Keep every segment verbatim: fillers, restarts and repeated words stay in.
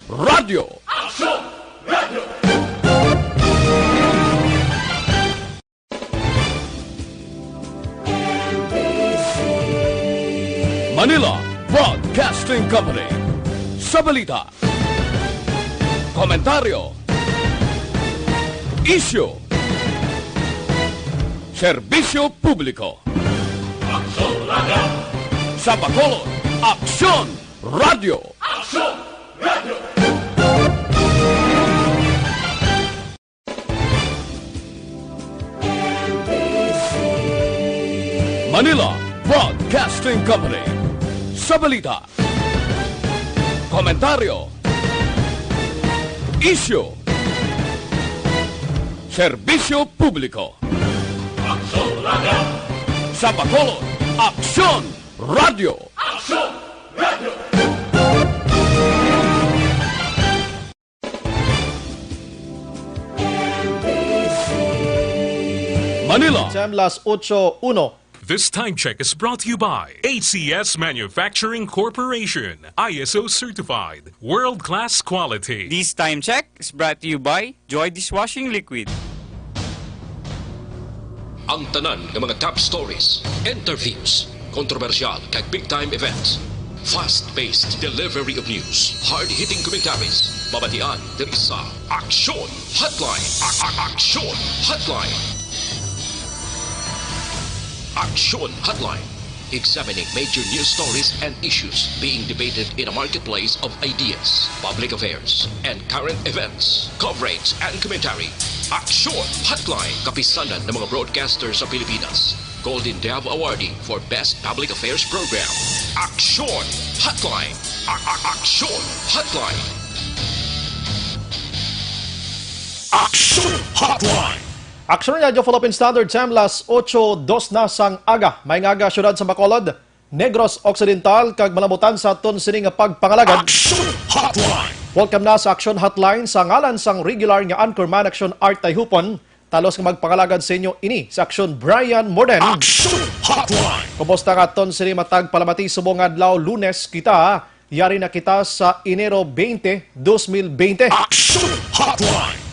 Radyo. Manila Broadcasting Company. Sa balita, komentaryo, isyu, serbisyo publiko. Sa Bacolod, Aksyon Radyo. Manila Broadcasting Company. Sa balita, komentaryo, isyu, serbisyo publiko. Sa Bacolod, Aksyon Radyo. Manila. Time, las ocho uno. This time check is brought to you by A C S Manufacturing Corporation, I S O certified, world-class quality. This time check is brought to you by Joy Dishwashing Liquid. Ang tanan nga mga top stories, interviews, kontrobersyal kag big time events. Fast-paced delivery of news, hard-hitting commentaries, mabatian diri sa Aksyon Hotline. A- a- Aksyon Hotline. Aksyon Hotline. Examining major news stories and issues being debated in a marketplace of ideas, public affairs, and current events. Coverage and commentary. Aksyon Hotline. Kapisanan ng mga broadcaster sa Pilipinas. Golden Dove Awardee for Best Public Affairs Program. Aksyon Hotline. A- a- Aksyon Hotline. Aksyon Hotline. Aksyon Radyo Philippine Standard Time, las ocho dos na sang aga. May nga aga, siyudad sa Bacolod, Negros Occidental, kag malabutan sa aton sini nga pagpangalagad. Aksyon Hotline. Welcome na sa Aksyon Hotline sa ngalan sang regular nga anchorman, Aksyon Art Tayhupon. Talos nga magpangalagad sa inyo ini sa Aksyon, Brian Morden. Aksyon Hotline. Kumusta nga aton sini matag palamati subong nga adlaw, Lunes kita? Yari na kita sa Enero twenty, dos mil bente. Aksyon Hotline.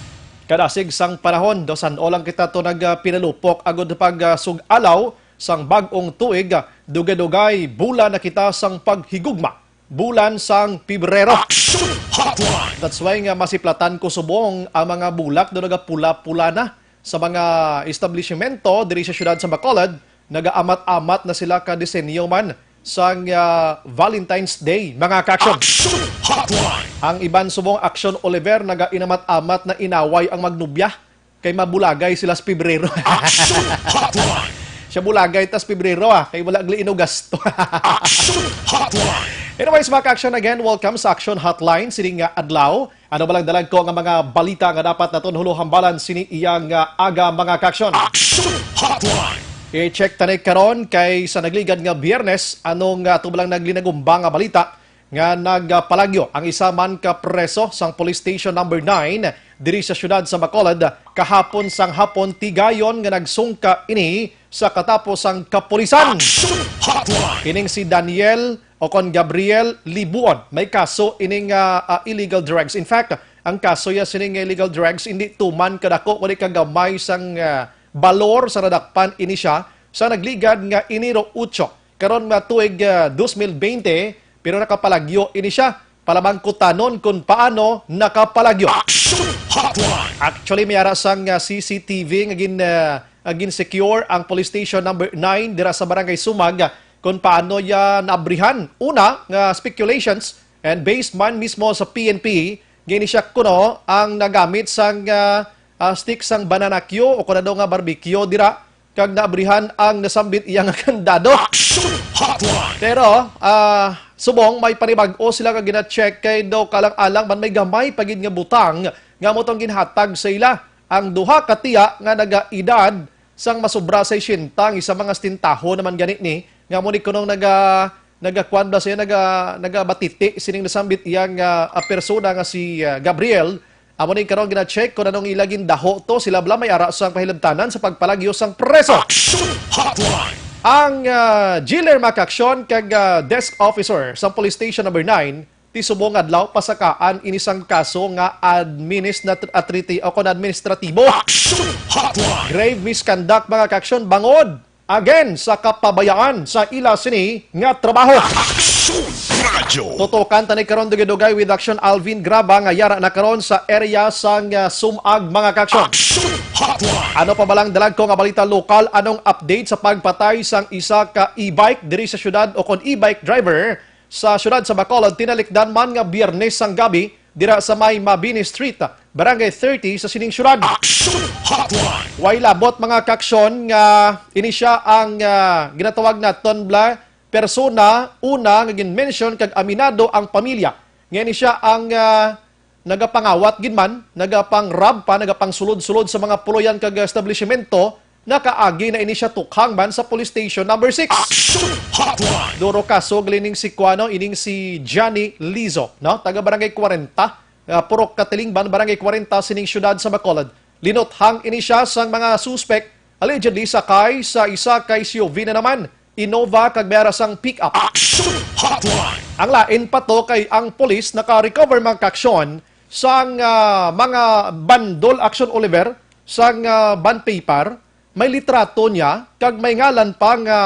Kadasig sang panahon, daw san-o lang kita to nagpinalupok agud pag-sug-alaw sang bag-ong tuig, dugay-dugay bulan na kita sang paghigugma, bulan sang Pebrero. Aksyon Hotline. That's why nga masiplatan ko subong ang mga bulak do nagapula-pula na sa mga establishmento diri sa siyudad sa Bacolod. Nagaamat-amat na sila ka disenyo man sang, ah, Valentine's Day, mga ka-aksyon. Aksyon Hotline. Ang iban subong, Aksyon Oliver, nagainamat-amat na inaway ang magnubya kay mabulagay sila sa Pebrero. Aksyon Hotline. Siya bulagay tas Pebrero, ah, kay wala gali ino gasto. Aksyon Hotline. Anyways, mga ka-aksyon, again, welcome sa Aksyon Hotline sining nga adlaw. Ano ba lang dalag ko nga mga balita nga dapat naton huluhambalan sini iyang, ah, aga, mga ka-aksyon? Aksyon Hotline. I-check tani karon kay sa nagligad nga Biyernes, ano nga ato ba lang naglinagumba nga balita nga nagpalagyo ang isa man ka preso sang Police Station Number Nine diri sa siyudad sa Bacolod kahapon sang hapon, tigayon nga nagsungka ini sa katapos sang kapulisan. Aksyon Hotline. Kining si Daniel o kon Gabriel Libuon, may kaso ini nga, ah, illegal drugs. In fact, ang kaso ya sini nga illegal drugs hindi tuman kadako, wala kagamay sang, ah, balor sa nadakpan ini siya sa nagligad nga Enero ocho. Karon nga tuig, ah, dos mil bente, pero nakapalagyo ini siya. Palabang kutanon kung paano nakapalagyo. Action Hotline! Actually, may ara sang, ah, C C T V nga gin-, ah, nga gin-secure ang Police Station Number Nine dira sa Barangay Sumag, ah, kung paano ya naabrihan. Una nga speculations, and based man mismo sa P N P, gini siya kuno ang nagamit sang, ah, ah, stick sang banana cue o kung ano nga barbecue dira kag naabrihan ang nasambit iya nga kandado. Action Hotline! Pero, ah, subong may panibag-o sila nga gina-check kay daw kalang-alang man may gamay pa gid nga butang nga amo tong ginhatag sa ila. Ang duha ka tiya nga nagaedad sang masobra sa sesenta, ang isa mga setenta naman gani ni, nga amo ni kunong naga-, nagakuan ba siya, naga-, nagabatiti sining nasambit iyang, ah, ah, persona nga si, ah, Gabriel. Amo ni karon gina-check kung anong ila gindaho to. Sila bala may ara sang pahilabtanan sa pagpalagyo sang preso. Action Hotline! Ang, ah, jailer, mga ka-aksyon, kag, ah, desk officer sa Police Station Number Nine, ti subong adlaw pasakaan ini sang kaso nga administrative o kon administratibo. Action Hotline! Grave misconduct, mga kaaksyon, bangod again sa kapabayaan sa ila sini nga trabaho. Action Radyo! Tutukan tani karon dugay-dugay with Action Alvin Graba nga yara na karon sa area sang, ah, Sumag, mga kaaksyon. Action Hotline! Ano pa balang dalagko nga balita lokal? Anong update sa pagpatay sang isa ka e-bike diri sa syudad o kon e-bike driver sa syudad sa Bacolod? Tinalikdan man nga Biyernes sang gabi dira sa may Mabini Street, Barangay thirty sa sining syudad. Action Hotline! Way labot, mga kaaksyon, nga ini sia ang, ah, ginatawag naton bala persona una nga gin-mention kag aminado ang pamilya nga ini sia ang, ah, nagapangawat gid man, nagapang-rob pa, nagapangsulod-sulod sa mga puloy-an kag establishmento, nakaagi na ini sia tukhang man sa Police Station Number Six. Action Hotline! Duro kaso gali ning si kuano, ining si Johnny Lizo, no? Taga Barangay kwarenta, ah, Purok Katilingban, Barangay kwarenta sining siyudad sa Bacolod. Linuthang ini sia sang mga suspek, allegedly sakay sa isa ka S U V na naman, Innova kag may ara sang pick-up. Action Hotline! Ang lain pa to kay ang pulis naka-recover, mga kaaksyon, sang, ah, mga bandol, Action Oliver, sang, ah, bond paper, may litrato niya kag may ngalan pa nga,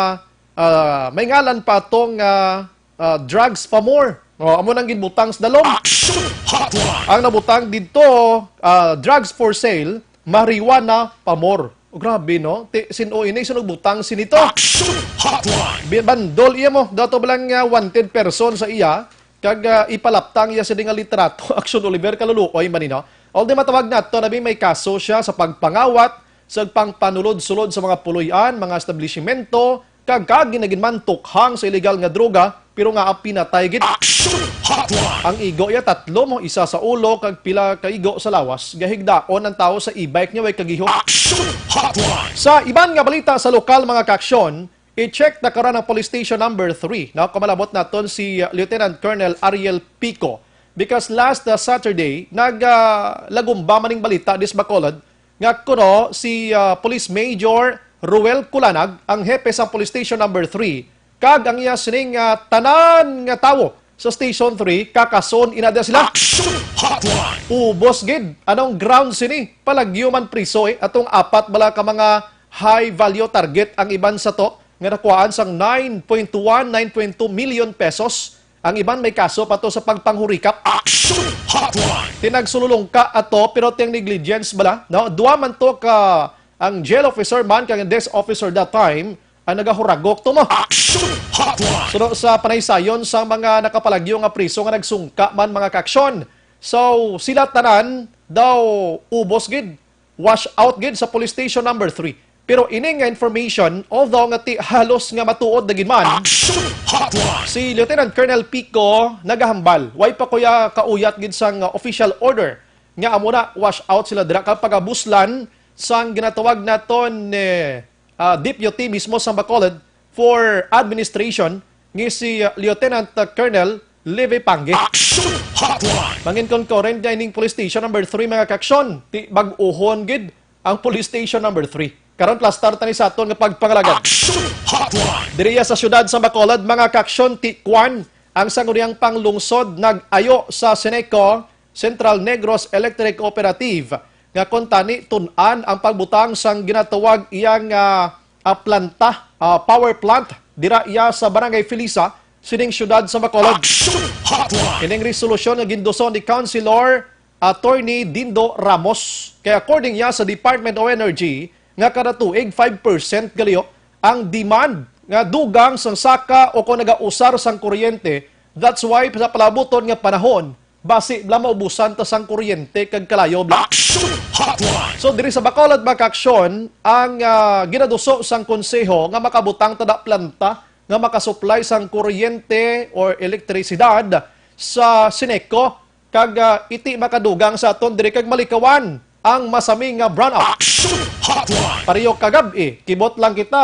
ah, may ngalan pa tong, ah, ah, drugs pa more. O, amo nang ginbutang sa dalom. Action Hotline! Ang nabutang didto, ah, drugs for sale, marijuana pa more. O, grabe, no? Ti, sin-o ini, sin-o butang sini to? Action Hotline! Bi-, bandol iya mo. Dato ba lang nga wanted person sa iya? Kag, ah, ipalaptang iya sini nga litrato, Action Oliver, kaluluoy man ni, no? Although matawag nato na bi may kaso siya sa pagpangawat, sa pagpanulod-sulod sa mga puloy-an, mga establishmento, kag kaagi na gid man tukhang sa illegal nga droga, pero nga pinatay gid. Action Hotline! Ang igo iya tatlo mo, isa sa ulo kag pila ka igo sa lawas. Gahigdaon ang tawo sa e-bike niya, way kagiho. Action Hotline! Sa iban nga balita sa lokal, mga kaaksyon, i-check na karon ang Police Station Number Three, no? Kumalabot naton si, uh, Lieutenant Colonel Ariel Pico. Because last, uh, Saturday, nag, uh, lagumba man ning balita dis Bacolod nga kuno si, uh, Police Major Ruel Culanag, ang hepe sang Police Station Number Three, kag ang iya sining, uh, tanan nga tawo sa Station Three, kakason ina da sila. Action Hotline! Ubos gid. Anong ground sini? Palagyo man priso, eh. Atong apat bala ka mga high value target ang iban sa to nga nakuhaan sang nine point one, nine point two million pesos. Ang iban may kaso pa to sa pagpanghurikap. Action Hotline! Tinagsululong ka ato, pero tiyang negligence bala, no? Dua man to ka ang jail officer man kag ang desk officer that time ang nagahuragok to mo. Action Hotline! Suno sa panaysayon sa mga nakapalagyo nga priso nga nagsungka man, mga kaaksyon. So, sila tanan daw ubos gid, wash out gid sa Police Station Number Three. Pero ini nga information, although nga ti halos nga matuod na gid man, Action Hotline! Si Lieutenant Colonel Pico nagahambal, way pa kuya kauyat gid sang, uh, official order nga amo na wash out sila dira kag pagabuslan sang ginatawag naton, eh, ah, Deputy mismo sa Bacolod for Administration, nga si, ah, Lieutenant, ah, Colonel Leve Pangue. Action Hotline! Mangin concurrent niya ining Police Station Number Three, mga kaaksyon. Ti bag-ohon gid ang Police Station Number Three. Karon, plastar tani sa aton nga pagpangalagad. Action Hotline! Diriya sa siyudad sa Bacolod, mga kaaksyon, ti Kwan, ang sangguniang panglungsod, nag-ayo sa Seneco Central Negros Electric Cooperative nga kuntani tun-an ang pagbutang sang ginatawag iyang, ah, ah, planta, ah, power plant, dira iya sa Barangay Felisa, sining siyudad sa Bacolod. Action Hotline! Ining resolusyon nga ginduson ni Councilor Attorney Dindo Ramos, kay according niya sa Department of Energy, nga kada tuig five percent galiyo ang demand nga dugang sang saka o kon nagausar sang kuryente. That's why sa palabuton nga panahon, basi bala maubusan ta sang kuryente kag kalayo bala. Action Hotline! So, diri sa Bacolod, mga kaaksyon, ang, ah, ginaduso sang konseho nga makabutang ta da planta nga makasuplay sang kuryente or elektrisidad sa Seneco, kag, ah, iti makadugang sa aton diri kag malikawan ang masami nga brownout. Action Hotline! Pareho kagab-i, kibot lang kita,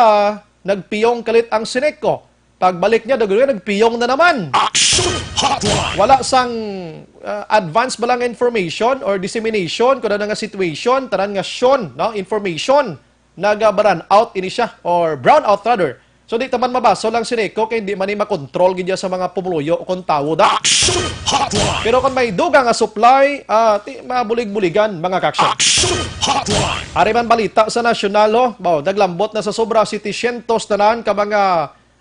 nagpiyong kalit ang Seneco. Pagbalik niya, dugay nagpiyong na naman. Action Hotline! Wala sang, ah, advance ba lang information or dissemination, kung ano nga situation, tanan nga syon, no? Information, naga-brownout ini siya, or brownout rather, So, di ta man mabaso lang si Nico kay di man ni makontrol gid sa mga pumuluyo o kung tawo da. Action Hotline! Pero kung may dugang nga supply, ah, ti, mabulig-buligan, mga kaksyon. Action Hotline! Ari man balita sa nasyonal, ho. Baw, naglambot na sa sobra setecientos tanan ka mga,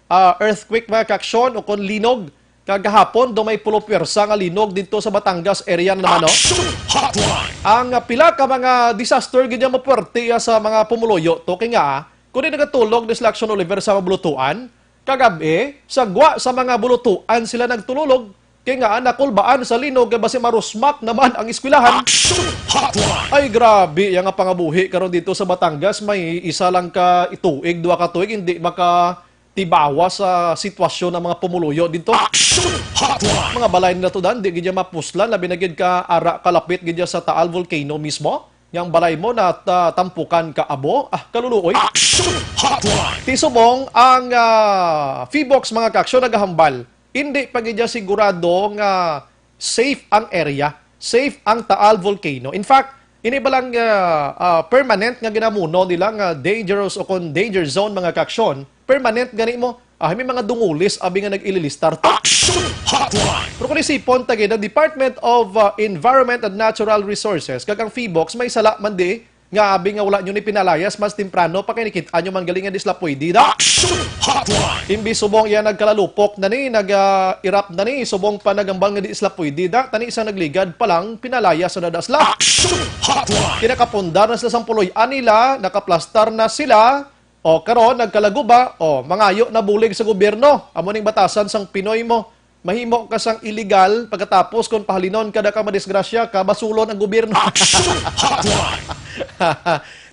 ah, earthquake, mga kaksyon, o kung linog. Kagahapon, do may pulo pwersa nga linog dito sa Batangas area na naman, no? Action Hotline! Ang, ah, pila ka mga disaster gid nga mapuwerte, ah, sa mga pumuluyo to kay nga, ah, kundi nagatulog ni sila Action Oliver sa mga bulutuan. Kagabi, sa gwa sa mga bulutuan sila nagtululog. Kay nga, ah, nakulbaan sa linog kay basi marusmak naman ang eskwelahan. Action Hotline! Ay, grabe, yang nga pangabuhi karon dito sa Batangas, may isa lang ka tuig, duha ka tuig, hindi maka tibawa sa sitwasyon ang mga pumuluyo dito. Action Hotline! Mga balay nila to, Dan, di gid mapuslan, labi na gid ka ara kalapit gid sa Taal Volcano mismo. Yang balay mo na ta-, tampukan ka abo, ah, kaluluoy. Action Hotline! Ti subong ang, ah, Phivolcs, mga kaaksyon, nagahambal. Hindi pa gid sigurado nga safe ang area, safe ang Taal Volcano. In fact, ini ba lang, ah, ah, permanent nga ginamuno nila nga dangerous o kon danger zone, mga kaaksyon, permanent gani mo, ah, may mga dungulis abi nga nag-ililistar to. Action Hotline! Pero kung isipon ta gid, ang Department of, ah, Environment and Natural Resources kag ang Phivolcs may sala man di nga abi nga wala nyo ni pinalayas mas temprano pa kay nakit-an nyo man gali nga di sila pwede da. Action Hotline! Imbis subong iya nagkalalupok na ni, nag-, ah, irap na ni, subong pa nagambal nga di sila pwede da, tani isang nagligad pa lang, pinalayas na da sila. Action Hotline! Kinakapundar na sila sang puloy-an nila, nakaplastar na sila, o karon nagkalaguba, o mangayo na bulig sa gobyerno. Amo ning batasan sang Pinoy mo. Mahimo ka sang illegal, pagkatapos kung pahalinon ka, da ka madisgrasya ka, basulon ang gobyerno. Action Hotline!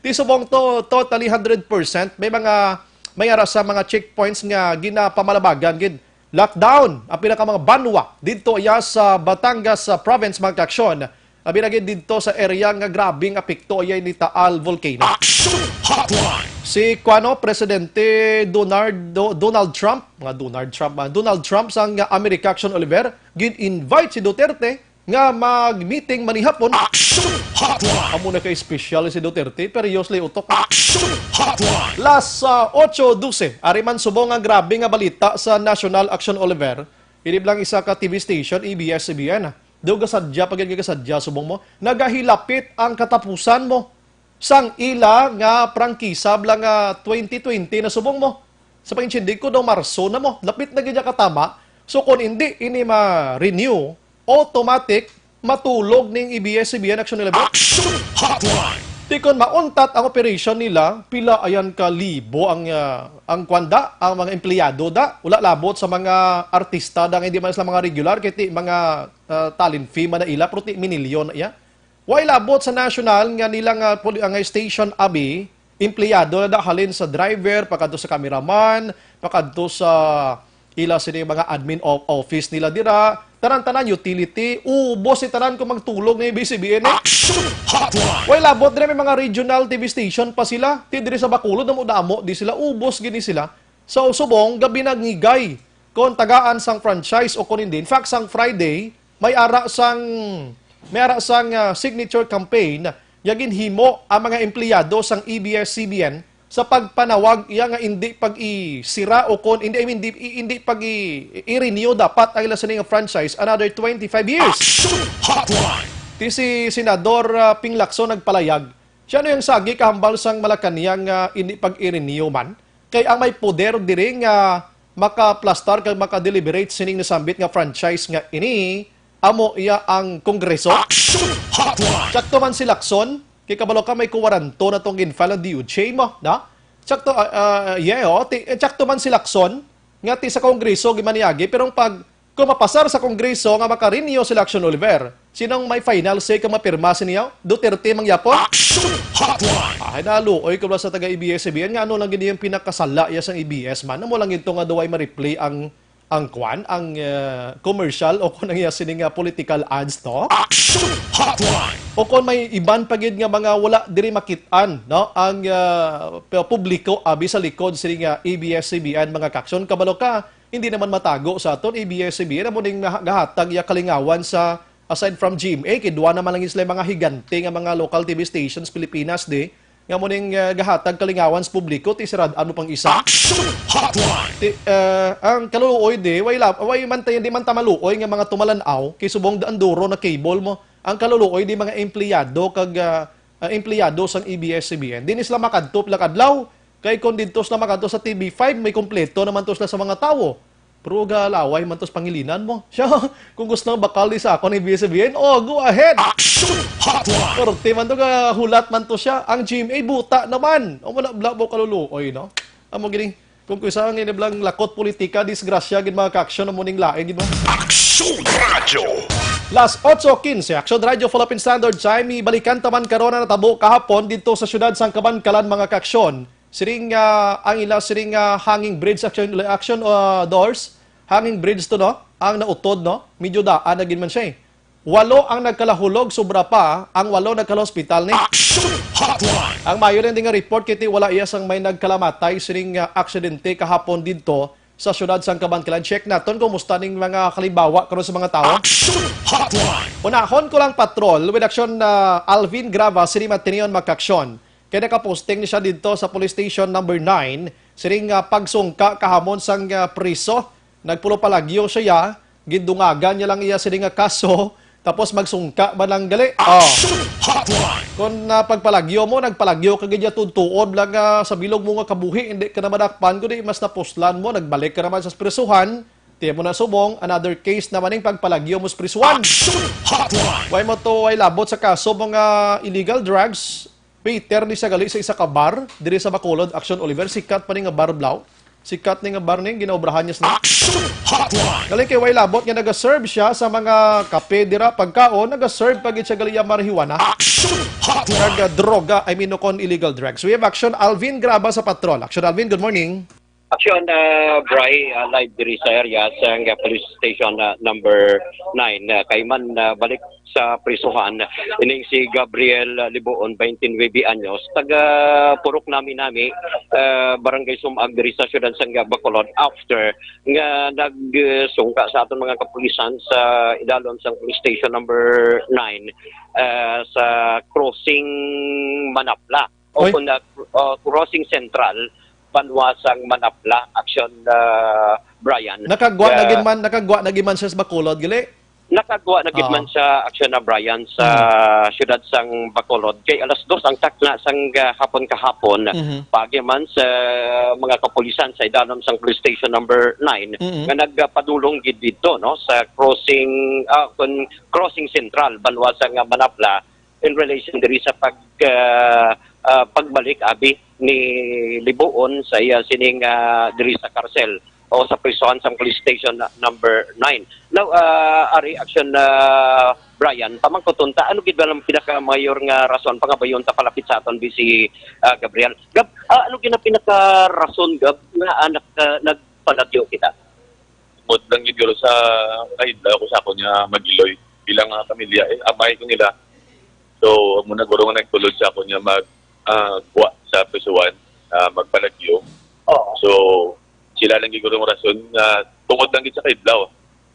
Di subong to, totally hundred percent. May mga, may ara sa mga checkpoints nga ginapamalabagan gid. Lockdown, ang pinaka mga banwa didto iya sa Batangas, sa province, mga kaaksyon. Abi na gid didto sa area nga grabing apekto iya ni Taal Volcano. Action Hotline! Si kuano, Presidente Donardo-, Donald Trump, nga Donald Trump, ah, Donald Trump sang America, Action Oliver, gin-invite si Duterte nga mag-meeting manihapon. Action Hotline! Amo na ka espesyal si Duterte, pero usually utok. Action Hotline! Las, ah, otso dose, ari man subong nga grabe nga balita sa National, Action Oliver. Ini lang isa ka T V station, A B S C B N. Daw gasadya, pag gasadya, subong mo, nagahilapit ang katapusan mo sang ila nga prangkisa bala nga twenty twenty na, subong mo. Sa pag-intindi ko, daw Marso na mo. Lapit na gid niya katama. So, kung hindi ini ma-renew, automatic, matulog ning A B S C B N, Action Oliver. Action Hotline! Ti kon mauntat ang operation nila, pila ayan ka libo ang, ah, ang kwanda, ang mga empleyado da. Wala labot sa mga artista da nga hindi man sila mga regular, kay ti mga, ah, talent fee man na ila, pero ti minilyon na iya. Way labot sa national nga nila nga puli-, nga station abi, empleyado na da, halin sa driver, pakadto sa cameraman, pakadto sa ila sini mga admin of office nila dira, tanan-tanan utility, ubos si tanan kung magtulog ni B C B N eh. Action Hotline! Way labot diri may mga regional T V station pa sila, ti diri sa Bacolod, damo-damo di sila, ubos gini sila. So, subong, gabi nagngigay kung tagaan sang franchise o kung hindi. In fact, sang Friday, may ara sang, may ara sang, ah, signature campaign nga ginhimo ang mga empleyado sang A B S C B N sa pagpanawag iya nga hindi pag-isira o kon hindi, I mean, hindi, hindi pag-i-, i-renew dapat ang ila sini nga franchise another twenty-five years. Action Hotline! Ti si Senador, ah, Ping Lacson nagpalayag, siya no yang sagi kahambal sang Malacañang nga hindi pag-i-renew man. Kay ang may poder diri nga makaplastar kag makadeliberate sining nasambit nga franchise nga ini, amo iya ang Kongreso. Action Hotline! Tsakto man si Lacson, kay kabalo ka may kuwaranto na tong gin-file ang D O J mo, na? Tsakto, ah, ah, yeah, oh, ti-, eh, tsakto man si Lacson, nga ti sa Kongreso gimaniagi, pero ang pag, kung mapasar sa Kongreso nga maka-renew sila Action Oliver, sinong may final say kung mapirma siniya? Duterte mangyapon? Action Hotline! Ay, naluoy ko ba sa taga A B S C B N nga ano lang gid yung pinakasala iya sang A B S man. Amo lang ito nga duway ma-replay ang, ang kwan, ang, eh, commercial o kung ang iya sini nga political ads to. Action Hotline! O kung may iban pa gid nga mga wala diri makit-an, no? Ang, eh, pu-, publiko abi sa likod sini nga A B S C B N, mga kaaksyon, kabalo ka, hindi naman matago sa aton, A B S C B N, amo ning nah-, gahatag iya kalingawan sa, aside from G M A, kay duwa naman lang sila mga higante nga mga local T V stations Pilipinas di, Nga mo ning, ah, gahatag kalingawan sa publiko, ti sirad-an mo pang isa. Action Hotline! Ti, ah, ang kaluluoy di, way la-, way man tayo, di man ta maluoy nga mga tumalan-aw, kay subong da-, ang duro na cable mo. Ang kaluluoy di mga empleyado kag, ah, ah, empleyado sang A B S C B N. Di ni sila makadto pila ka adlaw, kay kung didto sila makadto sa T V five, may kompleto naman to sila sa mga tawo. Pero galaway man to sa pangilinan mo. Siya, kung gusto ng bakal di sa akon, A B S C B N, oh, go ahead! Action Hotline! Korte man to, gahulat man to siya. Ang G M A, buta naman. O, wala, wala mo kaluluoy, no? Amo gini, kung kusa ang iniblang lakot politika, disgrasya, gid mga ka-action, amo ning lain, gid mo. Action Radyo! Las otso quince, Action Radio Philippine Standard Time. Ibalikan ta man karon ang natabo kahapon didto sa siyudad sang Kabankalan, mga ka-action. Siring, ah, ang ila siring, ah, hanging bridge action, action, ah, doors, hanging bridge to, no? Ang nautod, no? Medyo daan na gid man siya, eh. Walo ang nagkalahulog, sobra pa ang walo nagkalahospital ni. Action Hotline! Ang mayo lang din nga report, kiti wala iya sang may nagkalamatay siring, ah, aksidente kahapon didto sa siyudad sang Kabankalan. Check naton kung musta ning mga kalimbawa karon sa mga tawo. Action Hotline! Unahon ko lang, patrol with action, ah, Alvin Grava, Siri Matinion, Makaksyon. Kay nakaposting ni siya didto sa police station number nine, siring nga pagsungka kahamon sang, ah, priso. Nagpulopalagyo siya, gidungagan niya lang iya sini nga kaso, tapos magsungka man lang gali. Oh. Action Hotline! Kung, ah, pagpalagyo mo, nagpalagyo ka gid ya tuod-tuod lang, ah, sa bilog mo nga kabuhi, hindi ka na madakpan, kundi mas napuslan mo, nagbalik ka naman sa prisuhan, ti mo na subong, another case naman ning pagpalagyo mo sa prisuhan. Action Hotline! Way mo to, way labot sa kaso mo nga illegal drugs, Peter, ni sa gali sa isa ka bar diri sa Bacolod, Action Oliver, sikat pa ni nga bar, Blau. Sikat ni nga bar ni ginaobrahan niya sa Action Hotline! Galing kay way labot nga nagaserve siya sa mga kape dira, pagkaon, nagaserve pa gid siya gali iya marijuana. Action Hotline! Nag-, ah, droga, I mean, no, kon illegal drugs. We have Action Alvin Graba sa Patrol. Action Alvin, good morning. Action, ah, Bri, ah, live diri sa area sang, ah, police station, ah, number nine. Ah, kay man, ah, balik sa prisuhan, ining si Gabriel, ah, Libuon, twenty-nine anyos, taga Purok Nami-Nami, ah, Barangay Sumag, diri sa siyudad sang Bacolod, after nga nagsungka sa aton mga kapulisan sa idalom sang police station number nine, ah, sa crossing Manapla o Oy. Kung, ah, ah, crossing central, banwa sang Manapla, Action, ah, Brian. Nakagwa na Kaya gid man, nakagwa na gid man siya sa Bacolod, gali? Nakagwa na gid Oo. man siya, Action na Brian, sa Mm. siyudad sang Bacolod. Kay alas dos ang takna sang, ah, hapon kahapon, Mhm. paagi man sa mga kapulisan sa idalom sang police station number nine Mm-mm. nga nagpadulong gid didto, no, sa crossing, ah, kun, crossing central, banwa sang Manapla, in relation diri sa pag, ah, ah, pagbalik abi ni Libuon sa iya sining, ah, diri sa karsel o sa prisuhan sang police station na number nine. Now, ah, ari, Action, ah, Brian, pamangkuton ta, ano gid ba ang pinakamayor nga rason, pangabayon ta palapit sa aton, Vice, ah, Gabriel? Gab, ah, ano gid ang pinakarason, Gab, nga anak, ah, nagpalagyo kita? Tungod lang gid guro sa kahidlaw ko sa akon nga mag-iloy bilang, ah, pamilya, eh, amay ko nila. So, amo na guro nga nagtulod sa akon nga mag, ah, kuha sa prisuhan, ah, magpalagyo. Oo. So, sila lang gid guro ang rason nga tungod lang gid sa kahidlaw.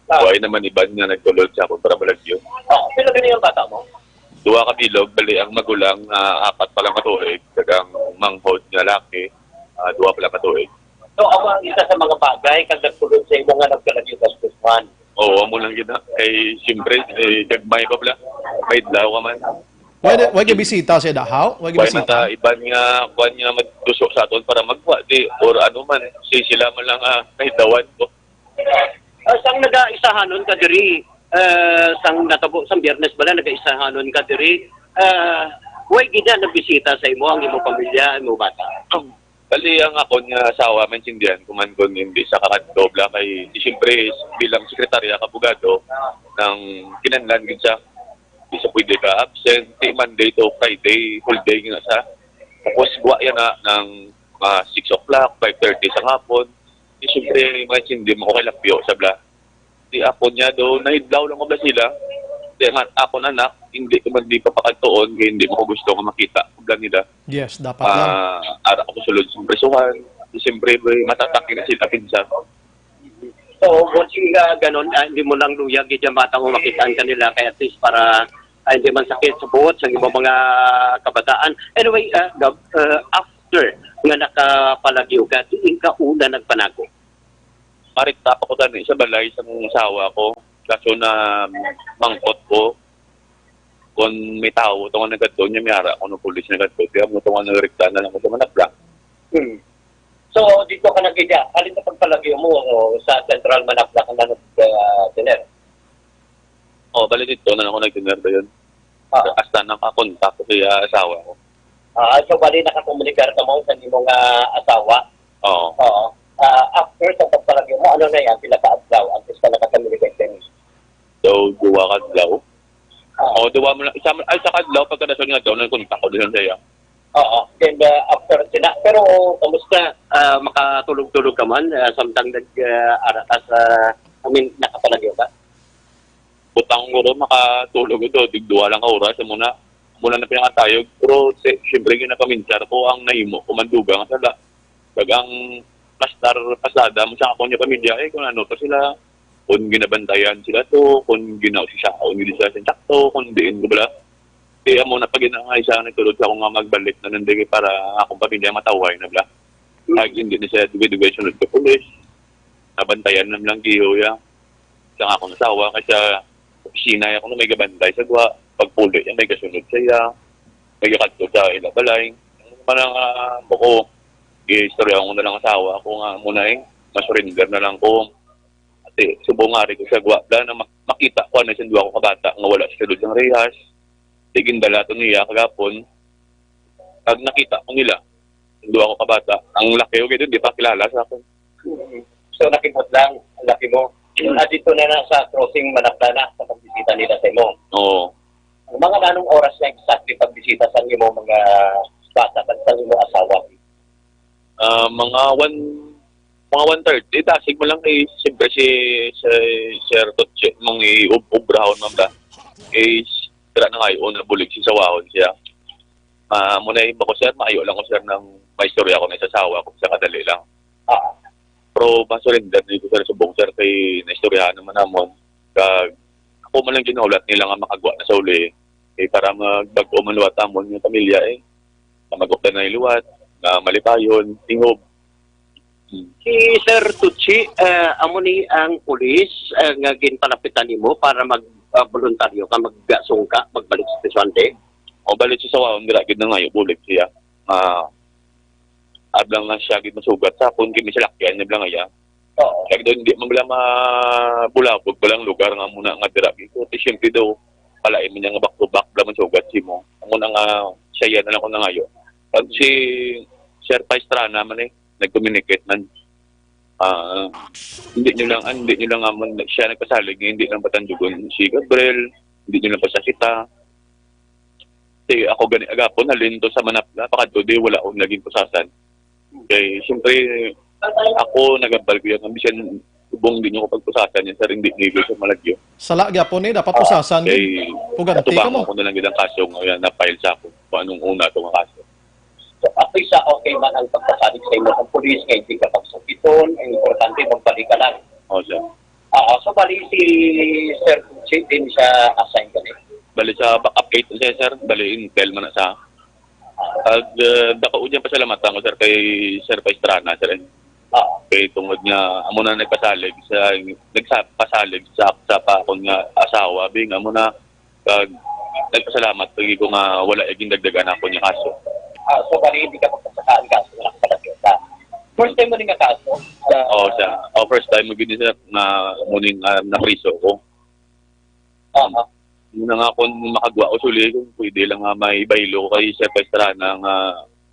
Ah. Wala naman iban nga nagtulod sa akon para malagyo. Oh, pila gani ang bata mo? Duha ka bilog, bali ang magulang, ah, apat pa lang ka tuig, kag ang manghod nga laki, ah, duha pa lang ka tuig. So, amo ang isa sa mga bagay kag nagtulod sa imo nga nagkalagyo ka sa Guzman. Oo, amo lang gid na. Kay, siyempre, eh, gagmay pa bala. May adlaw ka man. Wala, wala kay bisita siya dahaw? Wala kay Wala bisita? Mga iban nga, kuwan nga magduso sa aton para magwa, di, or ano man, si sila man lang, ah, kahidawan ko. Ah, sang nagaisahanon ka diri, eh, sang natabo sang Biyernes bala, nagaisahanon ka diri, eh, way gid na nagbisita sa imo ang imong pamilya, imong bata? Bali, ang akon nga asawa, maintindihan ko man kun hindi sa kakadto bala kay, di, siyempre, bilang sekretarya, abogado, nang kinahanglan gid siya, di siya pwede ka absent, di Monday to Friday, whole day nga siya. Tapos, guwa yan na ng mga six o'clock, five thirty sa hapon. Di, siyempre, maintindihan mo ko kay lapyo sa bala. Di, akon niya do, nahidlaw lang ko bala sila. Di, ang akon anak, hindi ko man di papakadtuon, kay hindi mo ko gusto nga makita ko bala nila. Yes, dapat lang. Ah, ara ko sulod sa prisuhan. Di, siyempre, may matatak na sila pinsan. So, once nga ganon, ah, hindi mo lang luyag gid ang bata mo makitaan kanila, kaya at least para ah, hindi man sakit sa buot sa imong mga kabataan. Anyway, ah, Gov, ah, after nga nakapalagyo ka, diin ka una nagpanago? Marikta pa ko gani sa balay sang asawa ko. Kaso na mangkot ko kung may tawo tungod nagkadto niya, may ara ko ng pulis nagkadto. Kaya mo tungod nagrekta na lang ko sa Managla. Hmm. So, dito ka nagkita. Halin sa pagpalagyo mo, o, sa Central Managla ka na nag, ah, dinner? Oh, bali dito na lang ako nag-dinner dayon. Ah. Hasta nakakontak ko sa asawa ko. Ah, so bali nakakomunikar ka mo sa imong, ah, asawa? Oo. Oo. Ah, after sa pagpalagyo mo, ano na yan? Pila ka adlaw antes ka nakakomunikar kani? So, duwa ka adlaw? Ah. Oh, duwa mo lang. Isa, ay, isa ka adlaw pagkadason nga daw, nagkontak ko din sa iya. Oo. Then, uh, after sina, pero kamusta? Ah, makatulog-tulog ka man, ah, samtang nag, ah, ara ka sa, I mean, nakapalagyo ka? Butang ko ron, makatulog ito, tig duwa lang ka oras, muna, muna na pinakatayog. Pero, si-, siyempre, ginapaminsar ko ang nahimo ko, mandugang sa la-, dagang pastar, pasada mo sa akong niya pamilya, eh, kung ano to sila, kung ginabantayan sila to, kung ginausisa, kung hindi sila sintakto, kung diin ko bala. Kaya mo na pag ina nga isa nagtulod sa ako nga magbalik na nandig para akong pamilya mataway na bala. Kag hindi na siya dugay-dugay sunod sa pulis. Nabantayan na lang giyo ya. Sa akong asawa, kay sa opisina ya, kung may gabantay sa gwa, pagpuli ya, may gasunod sa iya, may gakadto sa ila balay. Ang mga nga, buko, giistorya ko na lang asawa ko nga muna eh, masurrender na lang ko. Ati, subong nga rin ko sa gwa, bla, na mak-, makita ko na siyang duwa ko kabata nga wala sa sulod sang rehas. Di gindala to niya kagapon. Pag nakita ko nila, ang duwa ko kabata, ang laki ko gid, di pa kilala sa akon. Mm. So, nakibot lang ang laki mo. Mm. Ah, dito na na sa crossing, Manakdana, sa pagbisita nila sa imo. Oo. Mga anong oras na exactly pagbisita sa imo mga bata, sa imo asawa? Ah, mga one, mga one thirty, dasig mo lang kay, siyempre, si, si Sir Totche, mong i-, ub-, ubrahon man ba? Kay, sira na nga yun, nabulig si sawahon siya. Ah, muna yung bako, sir, maayo lang ko, sir, nang maistorya ko na sa asawa ko, sa kadali lang. Ah. Pero masurrender dito, sir, subong, sir, kay naistoryahan naman namon. Kag, ako man lang ginulat nila nga makagwa na sa uli. Eh, para magbag-o man liwat amon nga pamilya, eh. Na mag-updan na liwat, na malipayon, tingob. Hmm. Si Sir Tucci, ah, amo ni ang pulis, ah, nga ginpalapitan nimo para mag, ah, voluntaryo ka, magsungka, magbalik sa presyonte? O, balik sa sawahon, dira gid nangayo, bulig siya. Ah, ablang nga siya gid masugat sa akon, kay may salakyan niya bala nga iya. Oo. Kag daw hindi man bala mabulabog bala ang lugar nga muna nga dira. Ito, ti siyempre daw, palain man niya nga back to back bala man sugat si mo. Amo na nga, siya yan na lang ko nangayo. Pag si Sir Pastrana man eh, nag-communicate man. Ah, hindi nyo lang, ah, hindi nyo lang, ah, man, siya nagpasalig nga hindi lang patandugon si Gabriel, hindi nyo lang pasakita. Kay ako gani agapon, halin to sa Manapla, pakadto di wala akong naging pusasan. Kay, siyempre, ako nagambal ko yan, ang bisan subong di nyo ko pagpusasan yan, sir, hindi nyo sa malagyo. Sala gyapon eh, dapat Ah, pusasan kay gid. Puganti ka katubangan mo. Ko na lang gid ang kaso nga yan, na-file sa ako, kung anong una to nga kaso. So, at least, ah, okay man ang pagpasalig sa imo sa pulis, nga hindi ka pagsukiton, ang importante, magbalik ka lang. Oh, sir. Ah, so, bali si Sir Tucci din siya assign gani? Bali sa backup gate siya, sir. Bali intel man na sa. Ag, uh, dako gyud pasalamatan ko, sir, kay Sir Pastrana, sir, eh. Ah. Kay tungod nga, amo na nagpasalig sa, nagpasalig sa, sa pa akon nga asawa, bing, amo na, kag nagpasalamat lagi ko nga wala gyud dagdagan ako niya kaso. Ah, so bali hindi ka magpasakaan kaso nga nakapalag ka. First time mo ni nga kaso? Oo, sir. Oh, first time mo gid, sir, nga muning, ah, napriso ko. Aha. Muna nga kung makagwa ko suli, kung pwede lang nga may baylo ko kay Sir Pastrana nga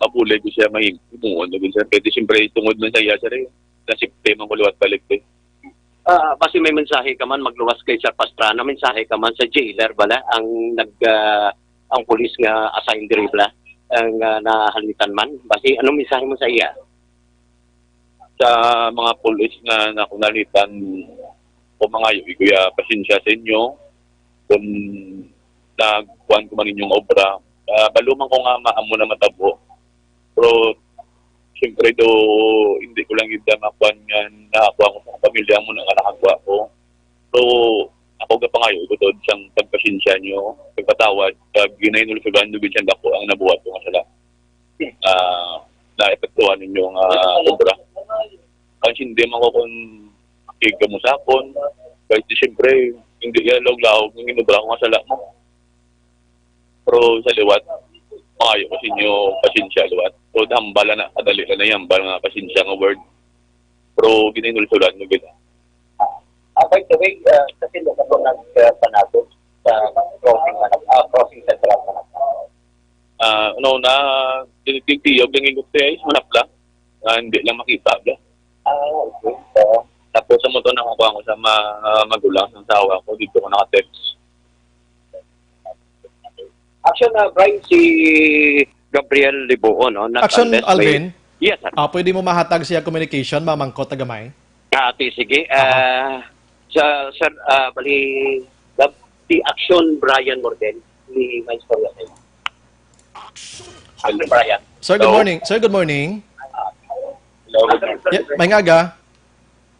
mabulig ko siya, may himuon na gid, sir. Pwede, siyempre, tungod man sa iya, sir, eh. Nasipte man ko liwat balik, eh. Ah, basi may mensahe ka man, magluwas kay Sir Pastrana, mensahe ka man sa jailer bala, ang nag, ah, ang pulis nga assign diri bala, ang, ah, nahalitan man. Basi, anong mensahe mo sa iya? Sa mga pulis nga nakunalitan, ko mangayo, ikuya, pasensya sa inyo kung nagkuhan ko man inyong obra. Ah, balo man ko nga maamo na matabo. Pero, siyempre do, hindi ko lang gid makuan nga nakakuha ko sa pamilya mo na nga nakagwa ko. So, Ako gapangayo ko tod sang pagpasensya nyo, pagpatawad, kag ginahinulsugan nyo gid sang dako ang nabuhat ko nga sala. Ah, naepektuhan ninyo nga obra. Ang sindi man ko kung makigkamusakon, kahit di siyempre, hindi yan laog-laog ang inobra ko nga sala mo. Pero sa liwat, maayo ko sa inyo, pasensya liwat. So, hambal na, kadali lang na hambal nga pasensya nga word. Pero ginahinulsulan mo gid. Ah, by the way, uh, kasi nung ako nagpanado sa crossing Manap, ah, crossing Central Manap. Ah, ano na, tinitiyog lang yung gusto eh, manapla. Ah, hindi lang makita bla. Ah, okay. So, tapos sa motor na kukuha ko sa mga magulang, sa asawa ko, dito ko naka-text. Action, uh, Brian, si Gabriel Libuon, no? Not Action, unless may Alvin? Yes, sir. Ah, pwede mo mahatag siya communication, mamangkot na gamay? Ah, okay, sige. Aha. Ah, sa, sir, ah, bali, Gab-, si Action Brian Morden, ni Vice Mayor. Action Brian. Sir, good Hello? morning. Sir, good morning. Hello, good morning. Yeah, may ngaga.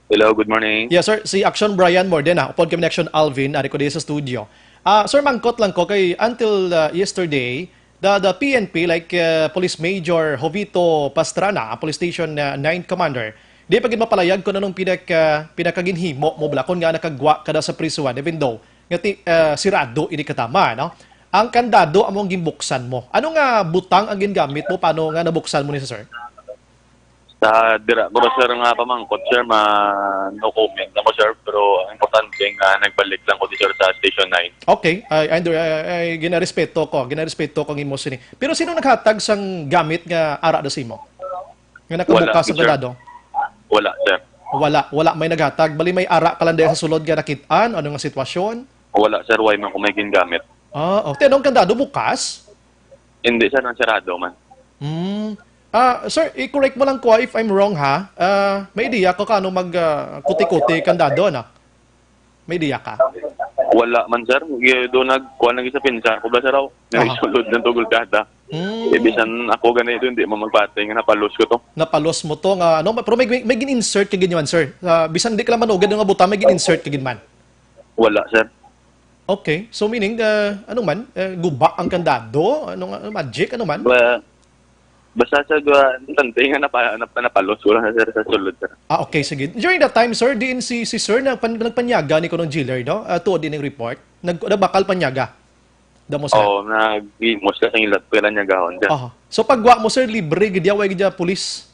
Hello, good morning. Yes, sir. Si Action Brian Morden, ah. Upod kami ni Action Alvin, ari ko diri sa studio. Ah, sir, mangkot lang ko kay until, ah, yesterday, the, the P N P, like, ah, Police Major Jovito Pastrana, ang Police Station, ah, ninth Commander, di pa gid mapalayag kung anong pinaka-, pinakaginhimo mo bala, kung nga nakagwa ka na sa prisuhan, even though nga ti-, ah, sirado ini katama, no? Ang kandado amo ang ginbuksan mo. Ano nga butang ang gingamit mo? Paano nga nabuksan mo ni, sir? Sa dira ko, sir, nga pamangkot, sir, ma-, no comment na ko, sir, pero ang importante nga nagbalik lang ko di, sir, sa Station nine. Okay, I, I, I, I, ginarespeto ko, ginarespeto ko ang imo sini. Pero sino naghatag sang gamit nga ara da sa imo? Nga Wala, nakabukas ang sir. Kandado? Wala, sir. Wala, wala may naghatag. Bali may ara ka lang dahil sa sulod nga nakit-an, ano nga sitwasyon? Wala, sir, why man ko may gingamit? Ah, okay. Anong kandado bukas? Hindi, sir, ang sarado man. Hmm. Ah, sir, i-correct mo lang ko, ah, if I'm wrong, ha. Ah, may idea ko ka ano mag, ah, kuti-kuti kandado, ano? May idea ka? Wala man, sir. Gi-, do nag-, kuha lagi sa pinsan ko ba, sir, aw? Aha. Naisulod ng tugol data. Hmm. Eh, bisan ako ganito, hindi mo magpatay nga napalos ko to. Napalos mo to nga, ano? Pero may, may, may gin-insert ka gid man, sir. Ah, bisan di ka lang manugad nga butang, may gin-insert ka gid man. Wala, sir. Okay. So, meaning, ah, ano man? Eh, guba ang kandado? Ano nga? Magic? Ano man? Ba-, basta sa dua, tante nga napa-, napa-, napalos ko lang, sir, sa sulod, sir. Ah, okay. Sige. During that time, sir, diin si, si sir nagpan-, nagpanyaga ni Colonel Jiller, no? Ah, tuod din ang report. Nag-, nagbakal panyaga. Damo, sir. Oo, nag-imos ka sa ilat, pila niya gahon, sir. Aha. So, pagwa mo, sir, libre, gid ya, way gid ya, pulis?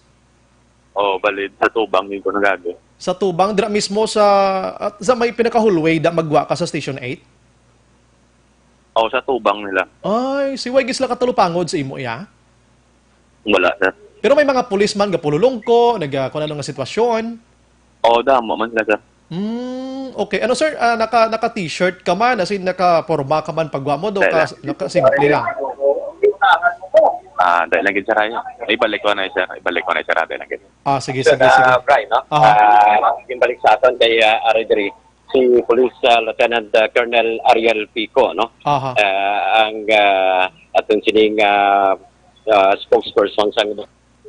Oo, balid. Sa tubang, yun ko nagagi. Sa tubang, dira mismo sa, at sa may pinaka-hallway, da magwa ka sa Station eight? Oo, sa tubang nila. Ay, si way gid sila katalupangod sa imo, ya? Wala, sir. Pero may mga pulis man, gapululong ko, nag, ah, kung ano nga sitwasyon. Oo, damo man sila, sir. Hmm, okay. Ano, sir, ah, naka, naka-t-shirt ka man, as in, naka-porma ka man pagwa mo, do Wala. ka, naka-simple lang? Ah, dahil lang gid, sir, ayo. Ibalik ko na, sir. Ibalik ko na, sir, dahil lang gid. Ah, sige, Sir, sige, sige. ah, Bri, no? Aha. Ah, gimbalik sa aton kay, ah, Ari diri, si Police, ah, Lieutenant, ah, Colonel Ariel Pico, no? Aha. Ah, ang, ah, aton sining, ah, ah, spokesperson sang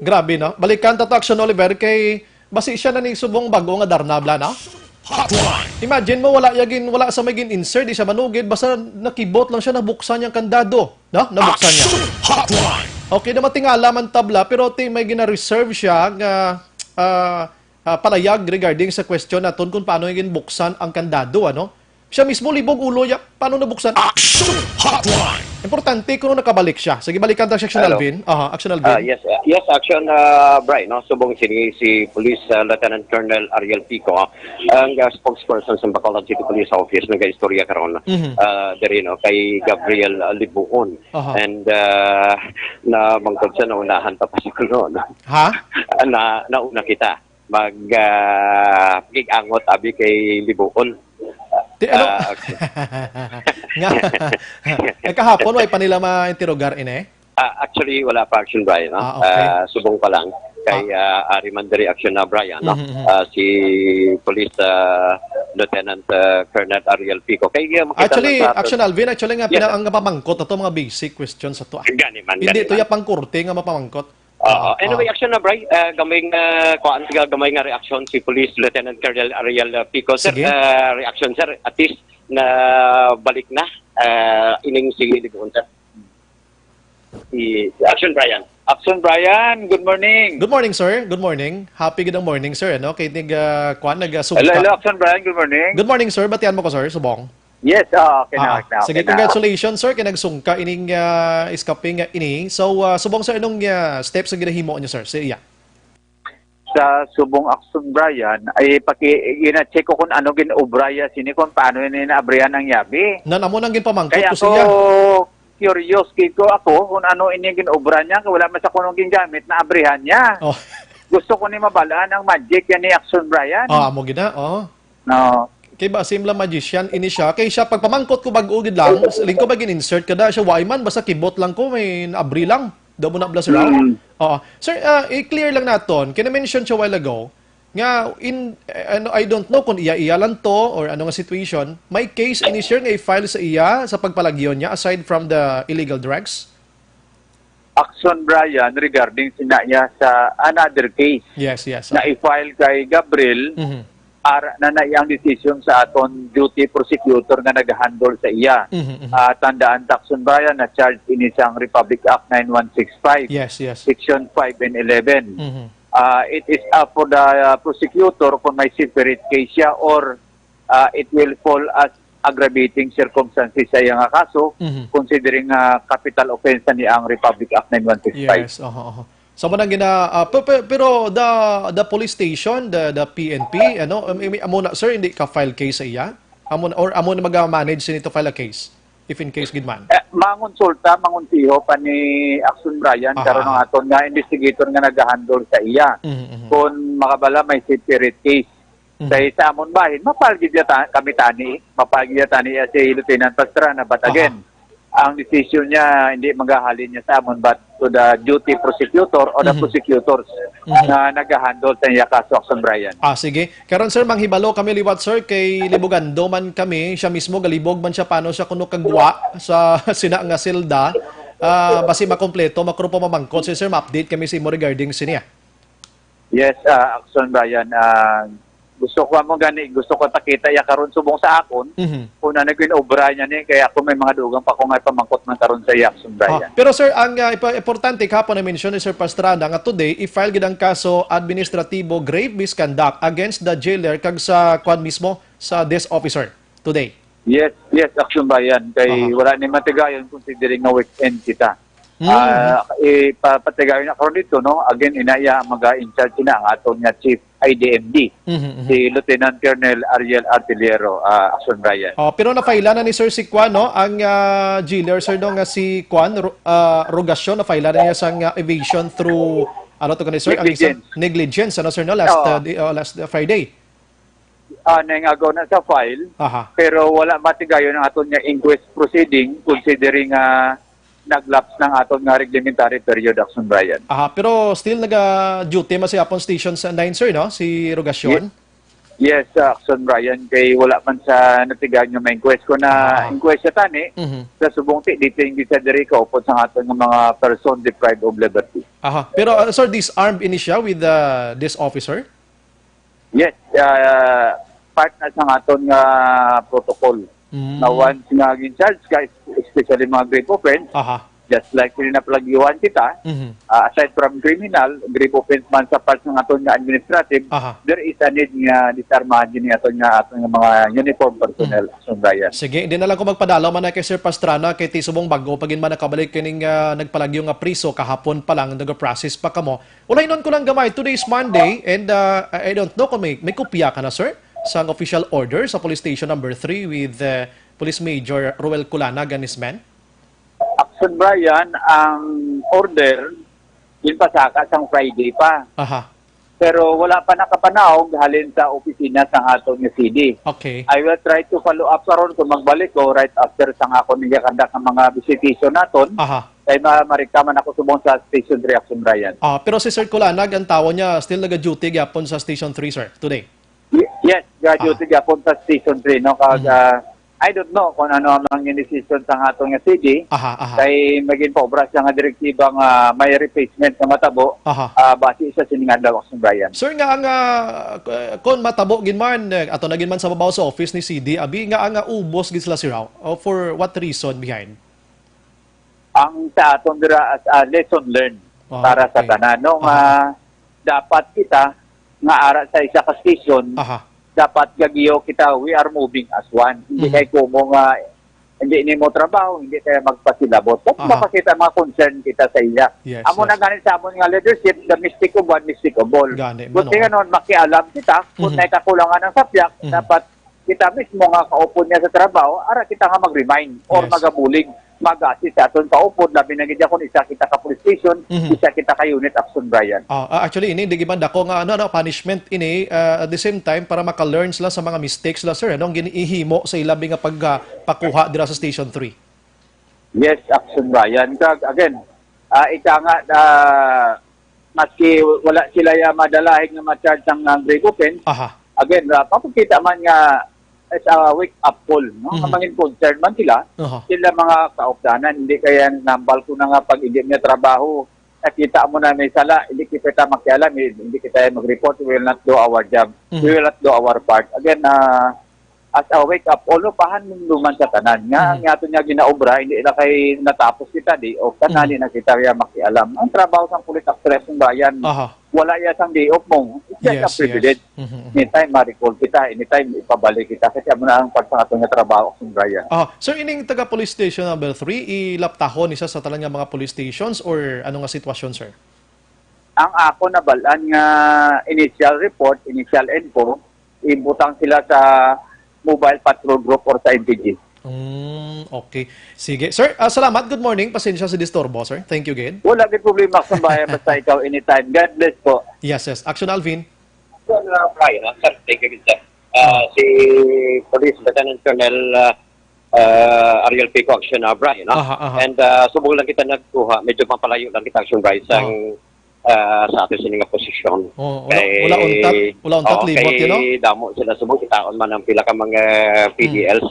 Grabe, no? Balikan ta to, Action Oliver, kay basi siya na ni subong bago nga darna bla, no? Hotline. Imagine mo, wala ya gin-, wala sa may gin-insert, di siya manugid, basta nakibot lang siya, nabuksan niyang kandado, no? Nabuksan niya. Action Hotline. Okay, na matingala man tabla, pero ti may gina-reserve siya nga, ah, ah, palayag regarding sa question naton kung paano yung ginbuksan ang kandado, ano? Siya mismo libog ulo ya, paano nabuksan? Action Hotline. Importante kung nakabalik siya. Sige, balikan ta si Action Hello. Alvin. Aha, Action Ah, Alvin. yes, uh, yes, Action, uh, Brian, no? Subong sini si Police, uh, Lieutenant Colonel Ariel Pico, uh, ang, uh, spokesperson sa Bacolod City Police Office, nagaistorya karon, Mhm. uh, diri, no, kay Gabriel, uh, Libuon. Aha. And, uh, na mangkod sa naunahan pa pa siguro, no? Ha? Na, nauna kita mag, ah, pag-angot abi kay Libuon. Ti-, ano? Ah, okay. Nga, eh, kahapon, way pa nila ma-interrogar ini? Ah, actually, wala pa, Action Brian, no? Ah, okay. Ah, subong pa lang kay, Ah. ah, Ari man diri, Action na Brian, no? Mhm, mhm. Ah, si Police, ah, Lieutenant, ah, Colonel Ariel Pico. Kay, ah, makita Actually, lang sa aton Action Alvin, actually nga, Yes, pina-, sir. ang napamangkot na to, mga basic questions sa to, ah. Gani man, Hindi gani to man. ya pangkorte nga mapamangkot. Oo. Ah, Anyway, ah. Action na, Bri. Ah, gamay nga, kuan, tiga gamay nga reaksyon si Police Lieutenant Colonel Ariel, ah, Pico. Sir, Sige. ah, reaction, sir. At least, na balik na, ah, ining sige libuon, sir. Si Action Brian. Action Brian, good morning. Good morning, sir. Good morning. Happy good morning, sir. Ano? Kay tig, ah, kwan, nag, ah, Hello, sungka. Hello, Action Brian, good morning. Good morning, sir. Batian mo ko, sir, subong. Yes, ah, okay na, Ah, okay na, sige, okay na. Congratulations, sir, kay nagsungka ining, ah, escape nga ini. So, ah, subong, sir, anong, ah, steps ang ginahimo niyo, sir, sa iya? Sa subong, Action Brian, ay paki-, gina-check ko kung ano gin-obra ya sini, kung paano ini naabrihan ang yabi. Nan amo nang ginpamangkot Kaya ko sa iya. Curious gid ko ako kung ano ini gin-obra niya, kay wala man sa kuno gingamit, naabrihan niya. Oh. Gusto ko ni mabalaan ang magic yan ni Action Brian. Ah, amo gid na, oh. No. Kay ba, same lang magician ini siya. Kay siya, pagpamangkot ko bag-o gid lang, siling ko ba gin-insert ka da? Siya, "Why man, basta kibot lang ko, may naabri lang." Daw mo na blas raw? Mm. Oo. Sir, ah, i-clear lang naton. Kay na-mention siya while ago nga in, eh, ano, I don't know kung iya-iya lang to or ano nga situation. May case ini, sir, nga i-file sa iya sa pagpalagyo niya aside from the illegal drugs? Action, Brian, regarding sina iya sa another case Yes, yes, na sir. I-file kay Gabriel, Mhm. ara na na iyang decision sa aton duty prosecutor nga nag-handle sa iya. Mhm, mhm. Ah, tandaan, Action Brian, na charge ini sang Republic Act nine one six five, Yes, yes. Section five and eleven. Mhm. Ah, it is up for the, ah, prosecutor kung may separate case siya or, ah, it will fall as aggravating circumstances sa iya nga kaso, Mhm. considering nga capital offense na ni ang Republic Act nine one six five. Yes, oho, oho. So, mo nang gina-, ah, pe-, pe-, pero the, the police station, the, the P N P, ano, um, imi-, amo na, sir, hindi ka file case sa iya? Amo na, or amo na mag-manage sini to file a case? If in case gid man? Eh, mangonsulta, mangonsiho pa ni Action Brian, Aha, karon ang aha. aton nga investigator nga nag-handle sa iya. Mhm, mhm. Kung makabala may separate case. Mhm. Kay sa amon bahin, mapalgid ya ta-, kami tani, mapalgid ya tani ya si Lieutenant Pastrana, but Aha. again, ang desisyon niya hindi magahalin niya sa amon, but to the duty prosecutor or the Mhm. prosecutors Mhm. nga nagahandle sa iya kaso, Action Brian. Ah, sige. Karon, sir, manghibalo kami liwat, sir, kay libogando man kami. Siya mismo, galibog man siya, paano siya kuno kagwa sa sina nga selda. Ah, basi makompleto, makrupo mamangkot si sir, ma-update kami sa imo regarding siya. Yes, ah, Action Brian, ah, gusto ko mo gani, gusto ko pakita ya karon subong sa akon, Mhm. kung ano gin-obra niya ni, kaya ako may mga dugang pa ko nga pamangkot man karon sa iya, Action Brian. Ah, pero sir, ang, ah, ipa-, importante kahapon na mention ni Sir Pastrana nga today, i-file gid ang kaso administratibo grave misconduct against the jailer kag sa kwan mismo, sa desk officer today. Yes, yes, Action Brian, kay Aha. wala ni matigayon considering nga weekend kita. Mm. Ah, ipapatigayon na karon dito, no? Again, inaya ang mga in charge na ang aton nga chief I D M D, Mhm, mhm. si Lieutenant Colonel Ariel Artillero, ah, Action Brian. Oh, pero na-file na ni Sir si Kwan, no? Ang, ah, jailer, sir, no, nga si Kwan, Ro-, ah, Rogasyon, na-file na niya sang, ah, evasion through, ano to, kani, sir? Ang isang Negligence. negligence, ano, sir, no? Last, Oo. ah, di-, oh, last, ah, Friday. Ah, naingagaw na sa file, Aha. pero wala matigayon ang aton nga inquest proceeding considering nga nag-lapse ng aton nga reglementary period, Action Brian. Aha, pero still naga-duty man sa yapon Station sa nine, sir, no? Si Rogasyon? Ye-, yes, uh, Action Brian, kay wala man sa natigayon nga ma-inquest ko na Ah. inquest sa tani, Mhm. sa subong ti, dito yung sa diri kaupod sa aton nga mga person deprived of liberty. Aha. Pero, uh, sir, disarmed ini siya with, uh, this officer? Yes, ah, part na sa aton nga protocol. Mm. Na once nga gin-charge ka, especially mga grave offense, Aha. just like sila napalagyuhan kita, Mhm. ah, aside from criminal, grave offense man sa part ng aton nga administrative, Aha. there is a need nga disarmahan din aton nga, aton nga mga uniform personnel, Mm. Action Brian. Sige, di na lang ko magpadalaw man na kay Sir Pastrana, kay ti subong bag-o pa gid man nakabalik kining, ah, nagpalagyo nga priso, kahapon pa lang, nag-process pa kamo. Ulay nun ko lang gamay, today's Monday, and, uh, I I don't know kung may, may kopya ka na, sir, sang official order sa Police Station Number Three with, uh, Police Major Roel Culana, Ganismen? Action, Brian, ang order, ginpasaka sang Friday pa. Aha. Pero wala pa nakapanaog halin sa opisina sang aton nga C D. Okay. I will try to follow up karon kung magbalik ko right after sang akon nga conduct ang mga visitation naton. Aha. Kay ma-, marika man ako subong sa Station Three, Action, Brian. Ah, pero si Sir Kulanag, ang tawon niya, still naga-duty gyapon sa Station Three, sir, today? Y-, yes, Ah. ga-duty gyapon sa Station Three, no? Kag, Mhm. ah, I don't know kung ano ang mga decision sa aton nga C D. Aha, aha. Kay maging paobra siya nga direktiba nga may replacement nga matabo, Aha. ah, base sa sining adlaw, Action Brian. Sir, nga ang, ah, k-, kon matabo gid man, eh, ato na gid man sa babaw sa office ni C D, abi nga ang, ah, ubos gid sila, sir, ah, oh, for what reason behind? Ang sa aton dira as a lesson learned Ah, para sa okay. tanan, no, nga Aha. dapat kita nga ara sa isa ka station, Aha. dapat gagiyo kita, we are moving as one. Hindi Mhm. kay kumo nga hindi nimo trabaho, hindi kaya magpasilabot. Kung Aha. makakita mga concern kita sa iya. Yes, Amo na yes. gani sa amon nga leadership, the mistake of one, mistake of all. Gani, Kung mano. tingnan nun, makialam kita, kung Mhm. may kakulangan ng sapyak, Mhm. dapat kita mismo nga kaupod niya sa trabaho, ara kita nga mag-remind or Yes. magabulig, mag-assist sa aton kaupod, labi na gid kung isa kita ka police station, Mhm. isa kita ka unit, Action Brian. Ah, ah, actually, ini, di ba, dako nga, ano, ano, punishment ini, ah, at the same time, para maka-learn sila sa mga mistakes sila, sir, ano, ang ginihimo sa ilabi nga pag, ah, pakuha dira sa Station three. Yes, Action Brian. Kag, again, ah, ika nga, ah, maski wala sila ya madalahin nga ma-charge sang, ah, grave offense, Aha. again, ah, papakita man nga it's a wake-up call, no? Nga Mhm. mangin concern man sila, Aha. sila mga kaupdanan, hindi kaya nambal ko na nga pag hindi niya trabaho, nakita mo na may sala, hindi kita makialam, eh, hindi kita mag-report, we will not do our job, Mhm. we will not do our part. Again, ah, as a wake-up call, no, pahanumduman sa tanan. Nga, Mhm. ang ato niya ginaobra, hindi na kay natapos kita, di, o tanan, Mhm. di na kita ya makialam. Ang trabaho sang pulis, actually, sang bayan, Aha. wala ya sang day off mo. It's just a Yes, privilege. yes. Mhm, mhm. Anytime ma-recall kita, anytime ipabalik kita. Kasi amo na ang pag sa ato nga trabaho, Action Brian. Ah, sir, ining taga police station number three, ilaptahon isa sa tanan nga mga police stations or ano nga sitwasyon, sir? Ang ako nabalaan nga initial report, initial info, ibutang sila sa mobile patrol group or sa M P G. Mm, okay. Sige. Sir, ah, salamat. Good morning. Pasensya sa disturbo, sir. Thank you again. Wala gid problema sa bayan, basta ikaw anytime. God bless po. Yes, yes. Action Alvin. Action, uh, Brian, no? Sir, thank you, sir. Ah, Ah. si Police Lieutenant Colonel, ah, ah, Ariel Pico, Action, uh, Brian, no? Aha, aha. And, ah, subong lang kita nagkuha, medyo mapalayo lang kita, Action Brian, sang, Aha. ah, sa ato sini nga posisyon. Oh, wala, Kay, wala untat, wala untat oh, libot, kay you know? damo sila subong, kitaon man ang pila ka mga Hmm. P D Ls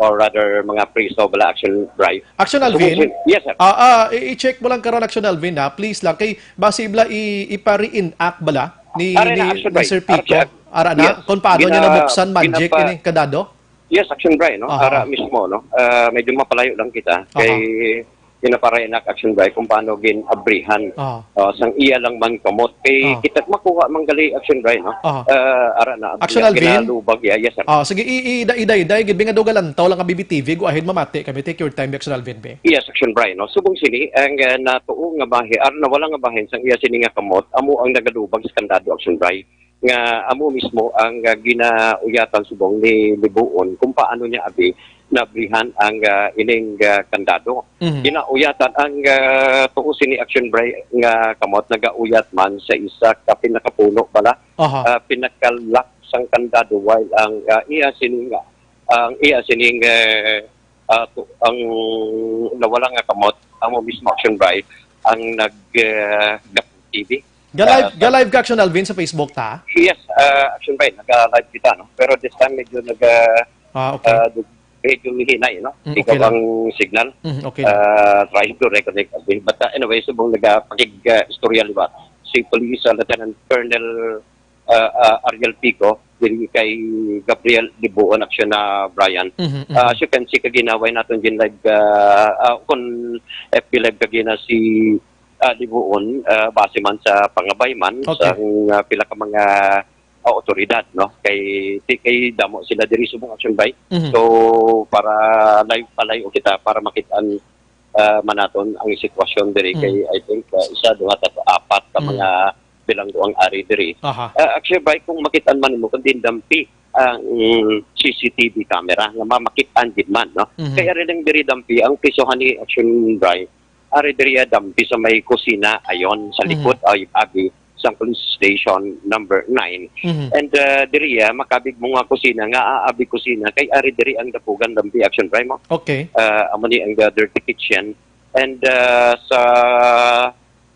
or rather mga priso bala, Action Brian. Action Subong Alvin? sin-, yes, sir. Ah, ah, i- i-check mo lang karon, Action Alvin, ha? Please lang. Kay basi bala i- ipa-reenact bala ni, Ari na, ni, Action ni Brian. Sir Pico? Action, Ara na? yes. Kung paano niya Gina-, nabuksan magic ginapa-, ini, kandado? Yes, Action Brian, no? Aha. Ara mismo, no? Ah, medyo mapalayo lang kita. Aha. Kay ginapareenact, Action Brian, kung paano ginabrihan. Aha. Ah, sang iya lang man kamot. Kay Ah. kita makuha man gali, Action Brian, no? Ah. Ah, ara na, Action gina-, Alvin? ginalubag, yeah, yes, sir. Ah, sige, i-, i-, i-, i-, i-, gid nga daw galantaw lang ang B B T V, go ahead, mamati kami. Take your time, Action Alvin, be. Yes, Action Brian, no? Subong sini, ang, ah, natuo nga bahin, ar-, nawala nga bahin sang iya sini nga kamot, amo ang nagalubag sa kandado, Action Brian, nga amo mismo ang, ah, ginauyatan subong ni Libuon kung paano niya abi nabrihan ang, ah, ining, ah, kandado. Mhm. Ginauyatan ang, ah, tuo sini, Action Brian, nga kamot nagauyat man sa isa ka pinakapuno bala, Aha. ah, pinakalak sang kandado, while ang, ah, iya sini nga, ang iya sining, eh, ah, tu-, ang nawala nga kamot, amo mismo, Action Brian, ang nag, ah, gap-, T V. Ga-live, Ah, ga-live ka, Action Alvin, sa Facebook, ta? Yes, ah, Action Brian, naga-live kita, no? Pero this time, medyo naga-, Ah, okay. ah, medyo hinay, no? Mm, Ikaw okay lang. ang signal. Mm, okay lang. Ah, trying to reconnect again. But, ah, anyway, subong nagapakig, ah, istorya, di ba? Si Police, ah, Lieutenant Colonel, ah, ah, Ariel Pico, diri kay Gabriel Libuon, Action, ah, Brian. Mhm, mhm. Ah, as you can see, kagina way naton gin-live, ah, ah, kun F B Live kagina si, ah, Libuon, ah, base man sa pangabay man Okay. sa, ah, pila ka mga, ah, otoridad, no? Kay, ti-, kay damo sila diri subong, Action Brian. Mhm. So, para live, palayo kita para makit-an, ah, man naton ang sitwasyon diri. Mhm. Kay, I think, ah, isa, duha, tatlo, apat ka Mhm. mga bilanggo ang ari diri. Aha. Ah, actually, bay, kung makit-an man mo, kundi dampi ang, mm, C C T V camera nga mamakit-an gid man, no? Mhm. Kaya rin ang diri dampi, ang pisohan ni Action Brian, ari diri, ah, dampi sa may kusina, ayon, sa Mhm. likod, ay, abi, sa police station number nine. Mhm. And, ah, diri, ah, makabig mo nga kusina, nga aabi kusina, kay ari diri ang dapugan dampi, Action Brian, mo. Okay. Ah, amo ni ang, ah, dirty kitchen. And, ah, sa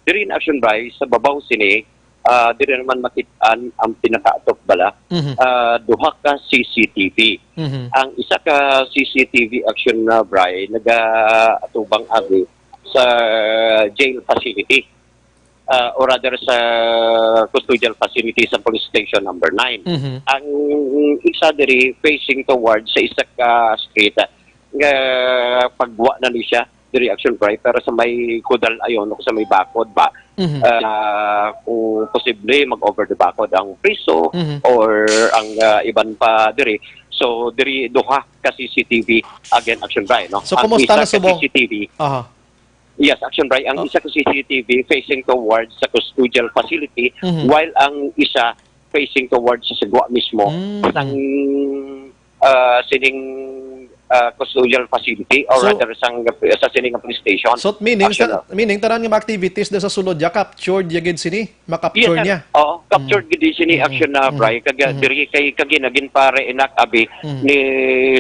diri na, Action Brian, sa babaw sini, Ah, diri naman makit-an ang pinakaatok bala, Mhm. ah, duha ka C C T V. Mhm. Ang isa ka C C T V action na, Bri, nagaatubang abi sa jail facility, ah, or rather sa custodial facility sa police station number nine. Mhm. Ang isa diri facing towards sa isa ka street, ah, nga pagwa na ni siya diri, action, Bri, pero sa may Kudal ayon o sa may Bakod ba, Mhm. ah, kung posible, mag-over the Bakod ang priso Mhm. or ang, ah, iban pa diri. So, diri duha ka C C T V again, action, Bri, no? So, Ang kumusta isa na ka subong? C C T V, Aha. Yes, action, Bri. Ang Oh. isa ka C C T V facing towards sa custodial facility, Mhm. while ang isa facing towards sa gwa mismo Mm. sang, ah, sining, ah, custodial facility or So, rather sang, sa sining police station. So, meaning, Action, sa, no? meaning, tanan nga mga activities na sa sulod ya, captured ya gid sini? Makapture Yes, sir. niya? Oo, captured Mm. gid sini, Mm. action na, Mm. Bri. Kag, Mm. diri kay kagina, ginpa-reenact abi Mm. ni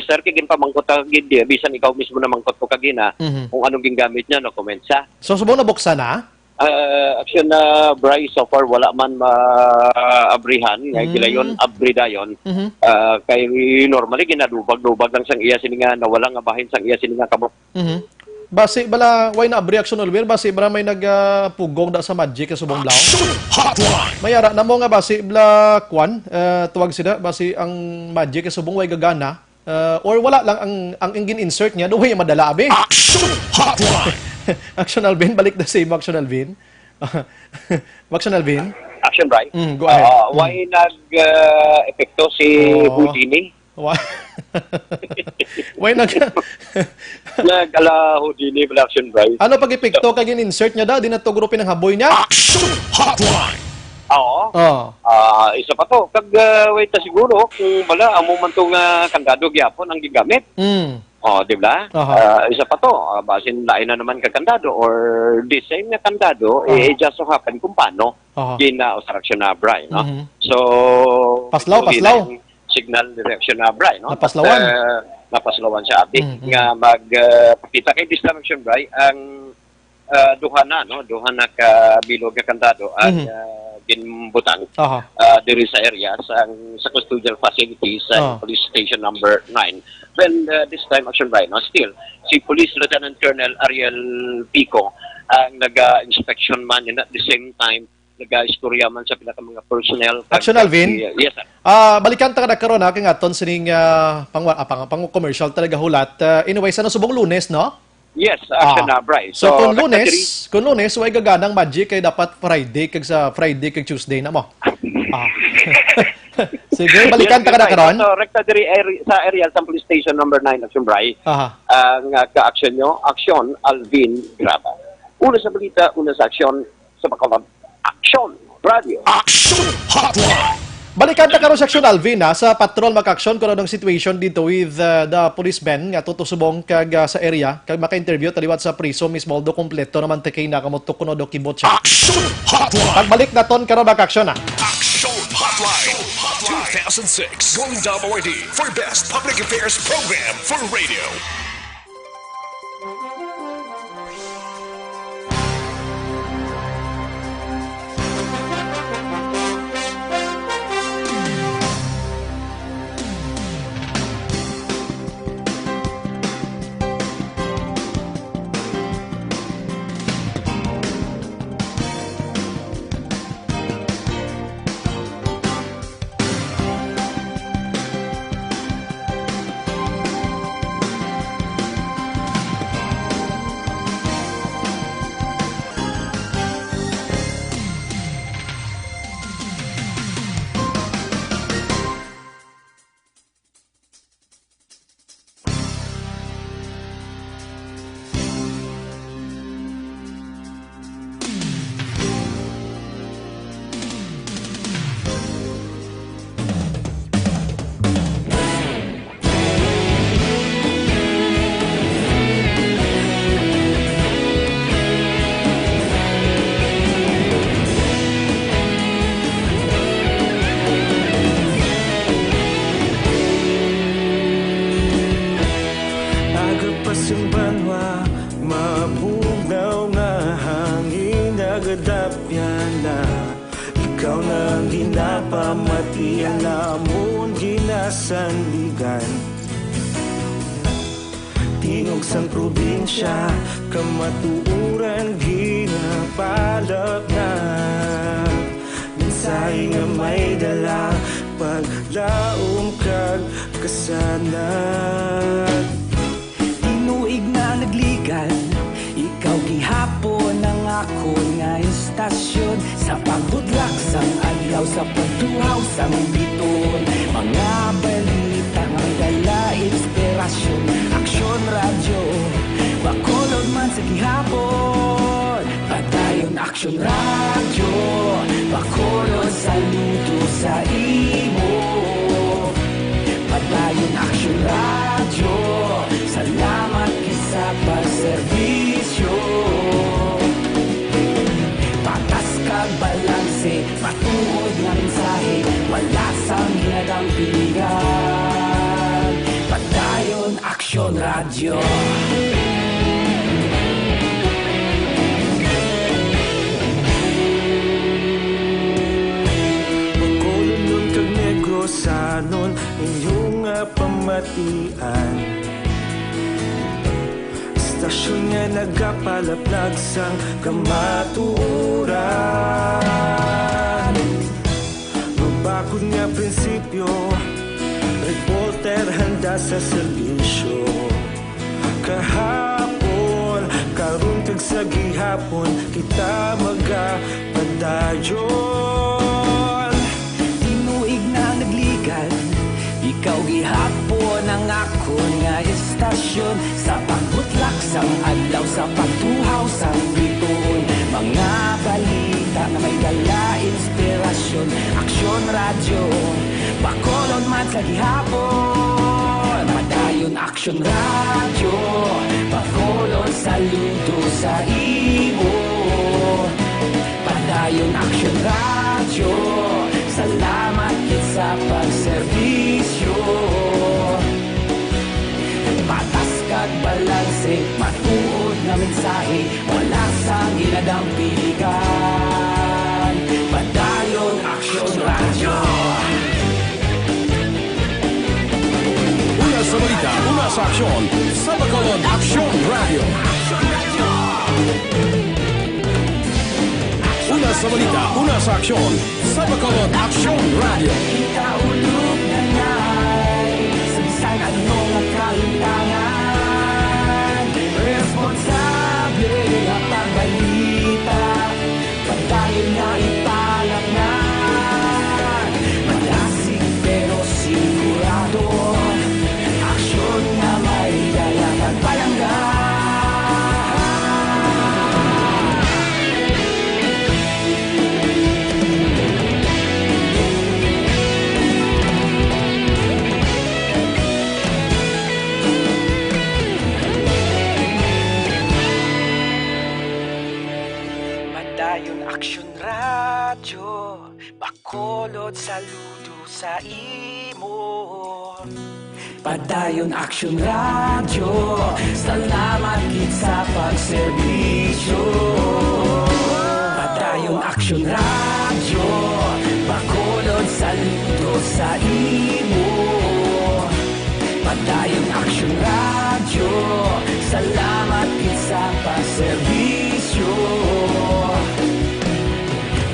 sir, kay ginpamangkot ta gid, di, bisan ikaw mismo namangkot ko kagina, Mm. kung anong gingamit niya, no comment siya. So, subong nabuksan na? Ah, action na, Bri, so far wala man maabrihan, nga Mm. gilayon, abri dayon. Mhm. Ah, kay normally, ginadubag-dubag lang sang iya sini nga nawala nga bahin sang iya sini nga kamot. Mhm. Basi bala, way na abri, action, Alvin? Basi bala may nag, ah, pugong da sa Magic sa subong blaw? Action Hotline! May ara na mo nga basi bala, kwan, ah, tuwag sila, basi ang Magic sa subong way gagana, ah, or wala lang ang, ang, ang gin-insert niya, daw way madala, abi? Action Hotline! Action, Alvin, balik na sa imo, Action, Alvin. Action, Alvin? Action, Bri? Mm, go ahead. Ah, Mm. way nag, ah, epekto si Oo. Houdini? Wa-, Way nag- Nag-ala Houdini, wala, action, Bri. Ano pag epekto kay gin-insert niya da? Di na to grupo ng haboy niya? Action Hotline! Oo. Oh. Ah, isa pa to. Kag, ah, wait, ta siguro, kung wala, amo man to nga kandado gyapon ang gigamit. Mm. Oh, di ba? Aha. Ah, isa pa to. Ah, basin lain na naman ka kandado or the same nga kandado, Aha. eh, it just so happen kung paano Aha. gina-, obstruction na, Bri, no? Mhm. So, Paslaw, ito, paslaw. ginang signal direction na, Bri, no? Napaslawan. But, ah, napaslawan siya, abi, Mm, mm. nga mag, ah, pakita kay distraction, Bri, ang, ah, duha na, no? Duha na ka bilog nga kandado ang, Mhm. ah, ginbutang, Aha. ah, diri sa area sa, sa custodial facility sa Ah. police station number nine. Well, ah, this time, action, Bri, no? Still, si Police Lieutenant Colonel Ariel Pico ang naga-inspection man, and at the same time, naga-istorya man sa pila ka mga personnel. Action, Alvin? Yes, sir. Ah, balikan ta ka na karon, ha, kay nga aton sining, ah, pang, ah, pang, pang commercial talaga hulat. Ah, anyway, sa nasubong Lunes, no? Yes, action Ah. na, Bri. So, So, kung nagka-, Lunes, kung Lunes, way gaganang Magic kay dapat Friday, kag sa Friday, kag Tuesday na mo. Ah. Sige, balikan Yes, ta ka na yes, karon. So, rekta diri area, sa area sa police station number nine, action, Bri. Aha. Ang, ah, ka-action nyo, action, Alvin Graba. Una sa balita, una sa action, sa Bacolod. Action Radio. Action Hotline! Balikan ta karon sa Action, Alvin, ha, sa patrol, Mac Action, kung anong situation dito with, uh, the policemen nga tuto subong kag, uh, sa area, kag maka-interview ta liwat sa priso mismo, although kompleto naman ti kay nakamutok kuno do kibot siya. Action Hotline! Pagbalik naton karon, Mac Action, ha. Action Hotline, two thousand six Golden Dome Awardee for Best Public Affairs Program for Radio. Ikaw na ang ginapamatian, amon ginasandigan. Tingog sang probinsya, kamatuoran ginapalapnag. Mensahe nga may dala, paglaom kag kasanag. Tinuig na nagligad, ikaw gihapon ang akon nga istasyon. Sa pagbutlak sang adlaw, sa pagtuhaw sang bituon, mga balita nga may dala inspirasyon. Aksyon Radyo Bacolod man sa gihapon. Padayon Aksyon Radyo Bacolod, saludo sa imo. Padayon Aksyon Radyo, salamat gid sa pagserbisyo. Patas kag balanse, matuod nga mensahe, wala sang ginadampigan. Padayon Aksyon Radyo. Bacolodnon kag Negrosanon, inyo nga pamatian. Istasyon nga nagapalapnag sang kamatuoran. Mabakod nga prinsipyo, reporter handa sa serbisyo. Kahapon, karon, kag sa gihapon, kita magapadayon. Tinuig na nagligad, ikaw gihapon ang akon nga istasyon. Sa pagbutlak sang adlaw, sa pagtuhaw sang bituon, mga balita nga may dala inspirasyon. Aksyon Radyo Bacolod man sa gihapon. Padayon Aksyon Radyo Bacolod, saludo sa imo. Padayon Aksyon Radyo, salamat gid sa pagserbisyo. Patas kag balanse, matuod nga mensahe, wala sang ginadampigan. Padayon Aksyon Radyo. Una sa balita, una sa aksyon, sa Bacolod Aksyon Radyo. Una sa balita, una sa aksyon, sa Bacolod Aksyon Radyo. Kita ulog na ngay, sa bisan ano nga kahintangan, responsable nga pagbalita. Padayon nga ipalapngan, madasig pero sigurado, aksyon nga may dala kag palangga. Padayon Aksyon Radyo, Bacolod, saludo sa imo. Padayon Aksyon Radyo, salamat gid sa pagserbisyo. Padayon Aksyon Radyo, Bacolod, saludo sa imo. Padayon Aksyon Radyo, salamat gid sa pagserbisyo.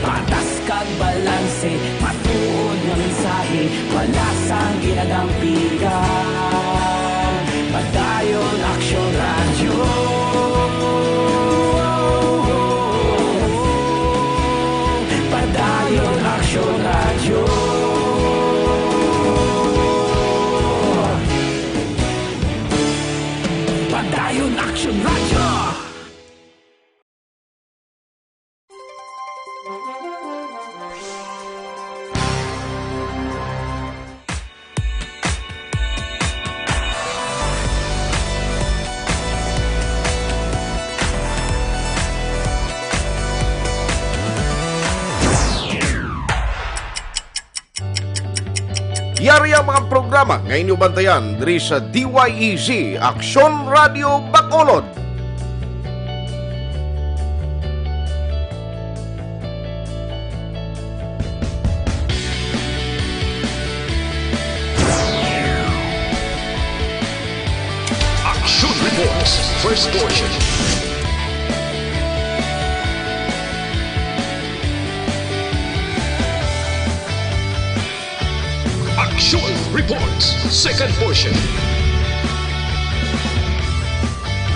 Patas kag balanse, matuod nga mensahe, wala sang ginadampigan. Padayon Aksyon Radyo. Padayon Aksyon Radyo. Padayon Aksyon Radyo. Yari ang mga programa nga inyo bantayan diri sa D Y E Z, Aksyon Radio Bacolod. First portion. Aksyon Reports, second portion.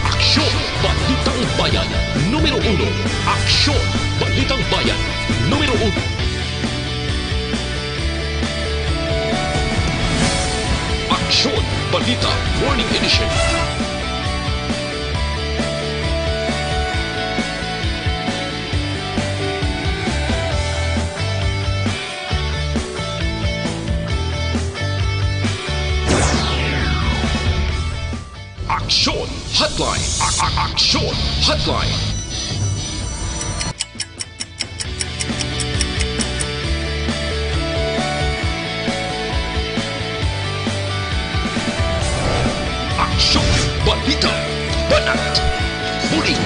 Aksyon, Balitang Bayan, numero uno. Aksyon, Balitang Bayan, numero uno. Aksyon, Balita, Morning Edition. Aksyon Hotline. A- a- Aksyon Hotline. Aksyon, balita, banat, bulig.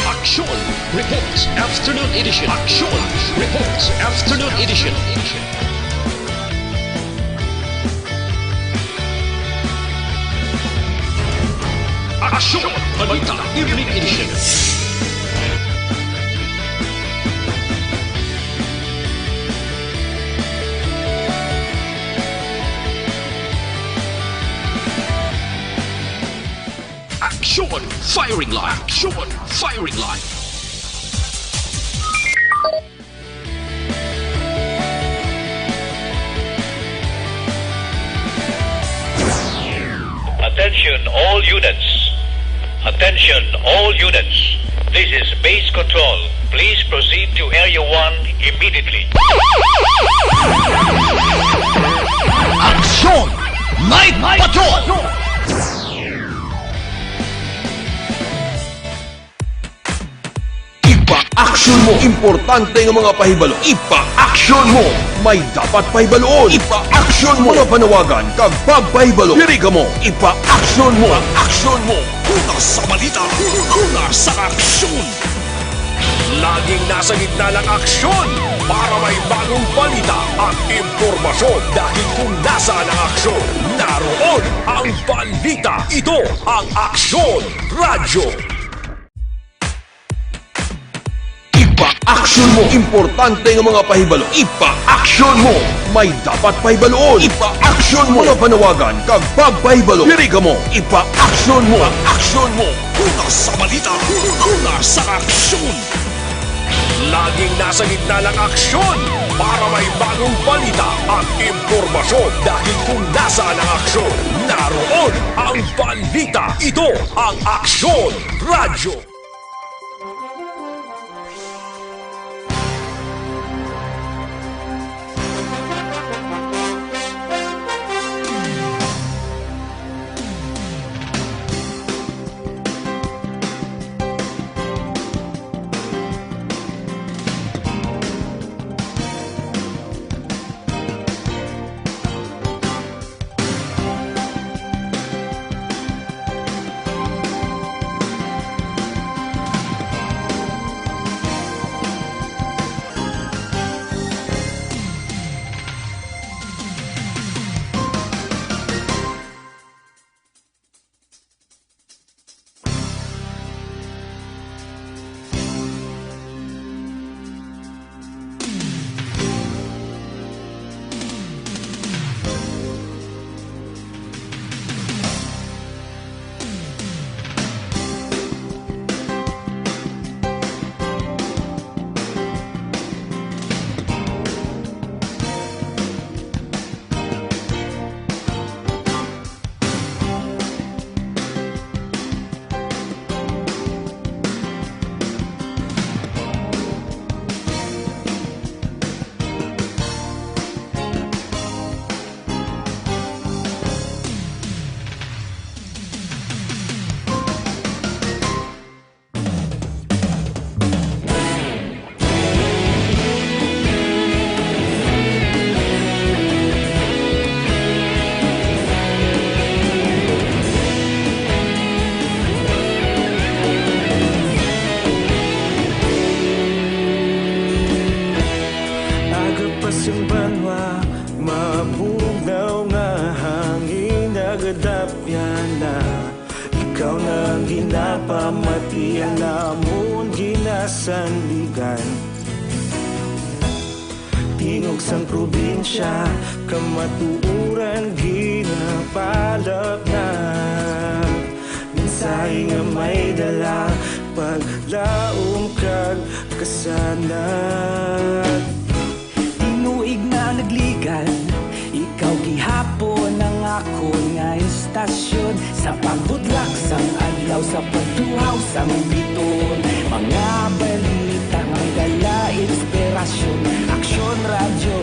Aksyon Reports Afternoon Edition. Aksyon Reports Afternoon Edition. Aksyon Balita Evening Edition. Aksyon Firing Line. Aksyon Firing Line. Attention all units. Attention all units. This is base control. Please proceed to area one immediately. Aksyon! Night Patrol! Ipa-aksyon mo. Importante nga mga pahibalo. Ipa-aksyon mo. May dapat pahibaluon. Ipa-aksyon mo. Mga panawagan kag pagpahibalo. Diri kamo. Ipa-aksyon mo. Ipa-aksyon mo. Una sa balita. Una sa aksyon. Laging nasa gitna ng aksyon para may bagong balita at impormasyon. Dahil kung nasaan ang aksyon, naroon ang balita. Ito ang Aksyon Radyo. Ipa-aksyon mo. Importante nga mga pahibalo. Ipa-aksyon mo. May dapat pahibaluon. Ipa-aksyon mo. Mga panawagan kag pagpahibalo. Diri kamo. Ipa-aksyon mo. Ipa-aksyon mo. Una sa balita. Una sa aksyon. Laging nasa gitna ng aksyon para may bagong balita at impormasyon. Dahil kung nasaan ang aksyon, naroon ang balita. Ito ang Aksyon Radyo. Iya namon ginasandigan. Tingog sang probinsya, kamatuoran ginapalapnag. Mensahe nga may dala, paglaom kag kasanag. Tinuig na nagligan, ikaw gihapon ang akon nga istasyon. Sa pagbudlak sang adlaw, sa pagtuhaw sang biton, mga balita may dala inspirasyon. Aksyon Radyo,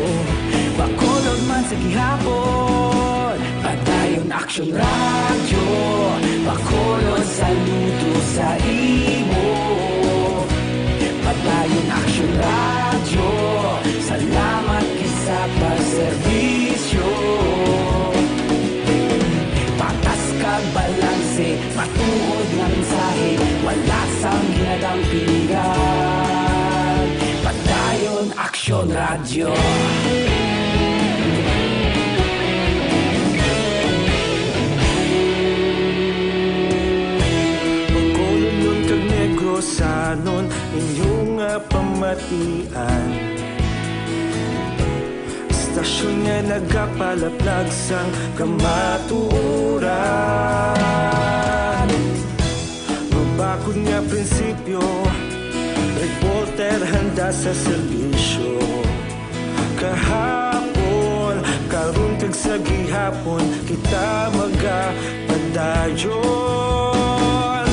Bacolod man sa gihapon. Padayon Aksyon Radyo, Bacolod, saludo sa imo. Padayon Aksyon Radyo, salamat kisa pagserbisyo. Patas kag balanse, matuod nga mensahe, wala sang ginadampingan. Padayon Aksyon Radyo. Bacolodnon kag Negrosanon, inyo nga pamatian. Istasyon nga nagapalaplag sang kamatuoran. Mabakod nga prinsipyo, reporter handa sa serbisyo. Kahapon, karon kag sa gihapon, kita magapadayon.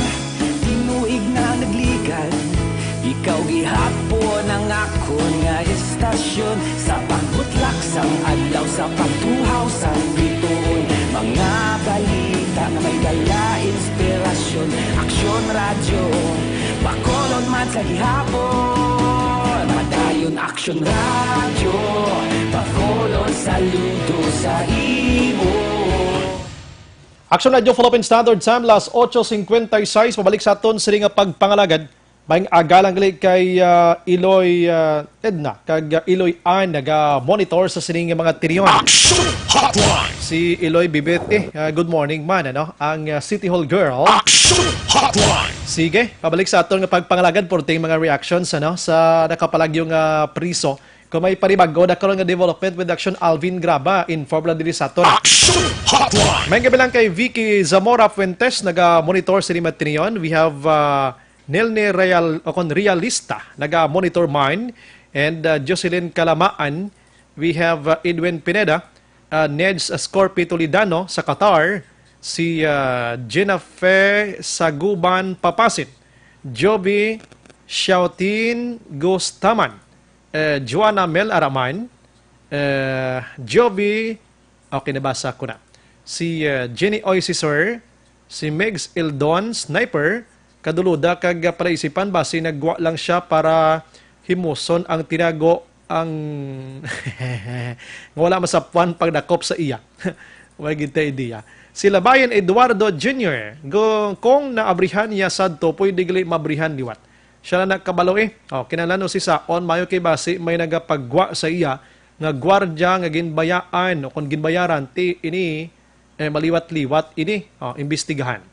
Tinuig na nagligan, ikaw gihapon ang akon nga istasyon. Sa pagbutlak sang adlaw, sa pagtuhaw sang bituon, mga balita nga may dala inspirasyon. Aksyon Radyo, Bacolod man sa gihapon. Padayon Aksyon Radyo, Bacolod, saludo sa imo. Aksyon Radyo, Philippine Standard Time, las ocho cincuenta y seis. Pabalik sa aton sini nga pagpangalagad. Maayong aga lang gali kay, ah, Iloy, ah, Edna, kag, ah, Iloy Ann, naga-monitor sa sining mga tinion. Action Hotline! Si Iloy Bibit, eh, ah, good morning man, ano? Ang, ah, City Hall Girl. Action Hotline! Sige, pabalik sa aton nga pagpangalagad, porting mga reactions, ano, sa nakapalagyo nga priso. Kung may panibag-o na karon nga development with Action Alvin Graba, inform lang diri sa aton. Action Hotline! May gabi lang kay Vicky Zamora Fuentes, naga-monitor sa lima tinion. We have, ah, Nelne Real, o kon Realista, naga-monitor mine. And, uh, Jocelyn Kalamaan, we have, uh, Edwin Pineda, uh, Neds Scorpi Toledano sa Qatar, si, uh, Jennifer Saguban Papasit, Joby Shoutin Gustaman, uh, Joanna Mel Araman, uh, Joby Okay, nabasa ko na. Si, uh, Jenny Oy, si Sir, si Megs Eldon, Sniper, kaduluda kag, uh, palaisipan basi naggwa lang siya para himuson ang tinago ang nga wala masapwan pagdakop sa iya. Wala gid ta idea. Si Labayan Eduardo Junior, gu-, kung naabrihan niya sadto, pwede gali mabrihan liwat. Siya na nakabalo, eh. Oh, kinahanglan no si Saon, mayo kay basi may nagapagwa sa iya nga gwardya nga ginbayaan o kon ginbayaran ti ini, eh, maliwat-liwat ini. Oh, imbestigahan.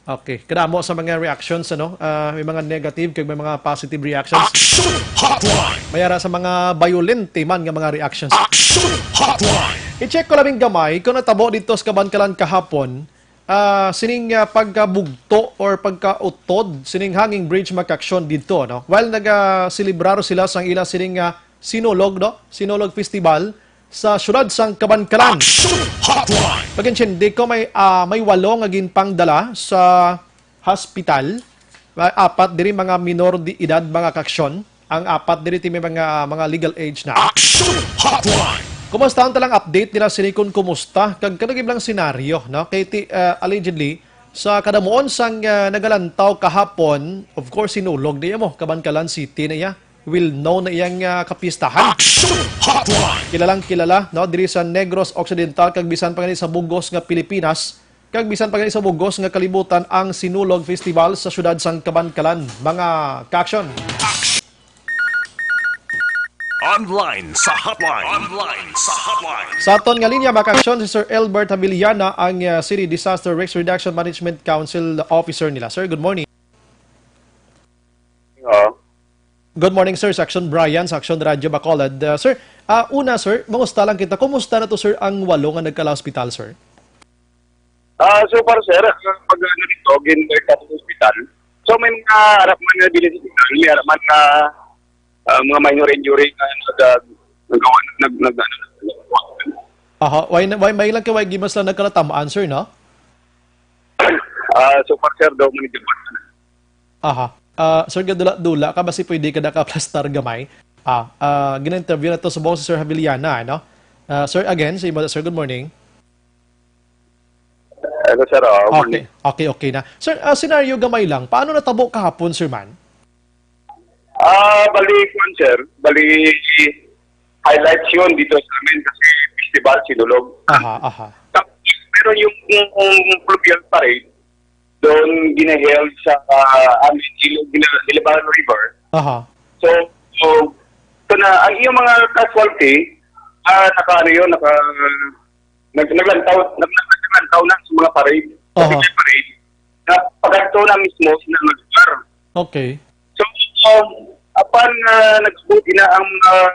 Okay, kadamo sa mga reactions, ano? Ah, may mga negative kag may mga positive reactions. Action Hotline! May ara sa mga bayolente man nga mga reactions. Action Hotline! I-check ko labing gamay kung natabo dito sa Kabankalan kahapon, ah, sining, ah, pagkabugto or pagkautod sining hanging bridge, mga kaaksyon, dito, no? While nagaselebrar sila sang ila sining, ah, Sinulog, no? Sinulog Festival sa siyudad sang Kabankalan. Action Hotline! Pag-intindi ko, may, ah, may walo nga ginpangdala sa hospital. May apat diri mga minor de edad, mga kaaksyon. Ang apat diri ti may mga, mga legal age na. Action Hotline! Kumusta ang talang update nila sini kung kumusta? Kag kadagib lang senaryo, no? Kay ti, ah, allegedly, sa kadamuon sang, ah, nagalantaw kahapon, of course, Sinulog na iya mo, Kabankalan City na iya. Well known na iyang, ah, kapistahan. Action Hotline! Kilalang kilala, no, diri sa Negros Occidental kag bisan pa gani sa bug-os nga Pilipinas, kag bisan pa gani sa bug-os nga kalibutan ang Sinulog Festival sa siyudad sang Kabankalan, mga kaaksyon. Online sa hotline. Online sa hotline. Sa aton nga linya, mga kaaksyon, si Sir Elbert Habiliana, ang, ah, City Disaster Risk Reduction Management Council Officer nila. Sir, good morning. Good morning, sir. Sa Action Brian, sa Action Radyo Bacolod. Uh, sir, uh, una, sir, mangusta lang kita. Kumusta na to, sir, ang walo nga nagkala-hospital, sir? Ah, so far, sir, ang pag ano dito, gin-, sa hospital. So, may mga harap man na dili sa hospital, may harap man na, ah, mga minor injury na nag-, nag-, nag-, nag-, ano, Aha, why, na- why, may lang kay why gimas lang nagkalatamaan, sir, no? Ah, so far, sir, daw, manager. Aha. Ah, sir, gadula-dula ka, basi pwede ka nakaplastar gamay. Ah, ah, gina-interview na to subong si Sir Haviliana, no? Ah, sir, again, sa imo, sir, good morning. Hello, sir. Ah, Okay, okay, okay na. Sir, ah, senaryo gamay lang. Paano natabo kahapon, sir, man? Ah, bali, kuwan, sir. Bali, highlights yun dito sa amin kasi festival, Sinulog. Aha, aha. Tapos, pero yung, yung, yung fluvial parade, doon ginaheld sa uh, amin, Ilog, Gina- Ginabalan River. Aha. So, so, ito na, ang iyong mga casualty, ah, naka, ano yun, naka, nag, naglantaw, nag, naglantaw na sa mga parade, Aha. sa parade, na pagadto na mismo sa mga lugar. Okay. So, um, apan uh, nagbuti na ang uh,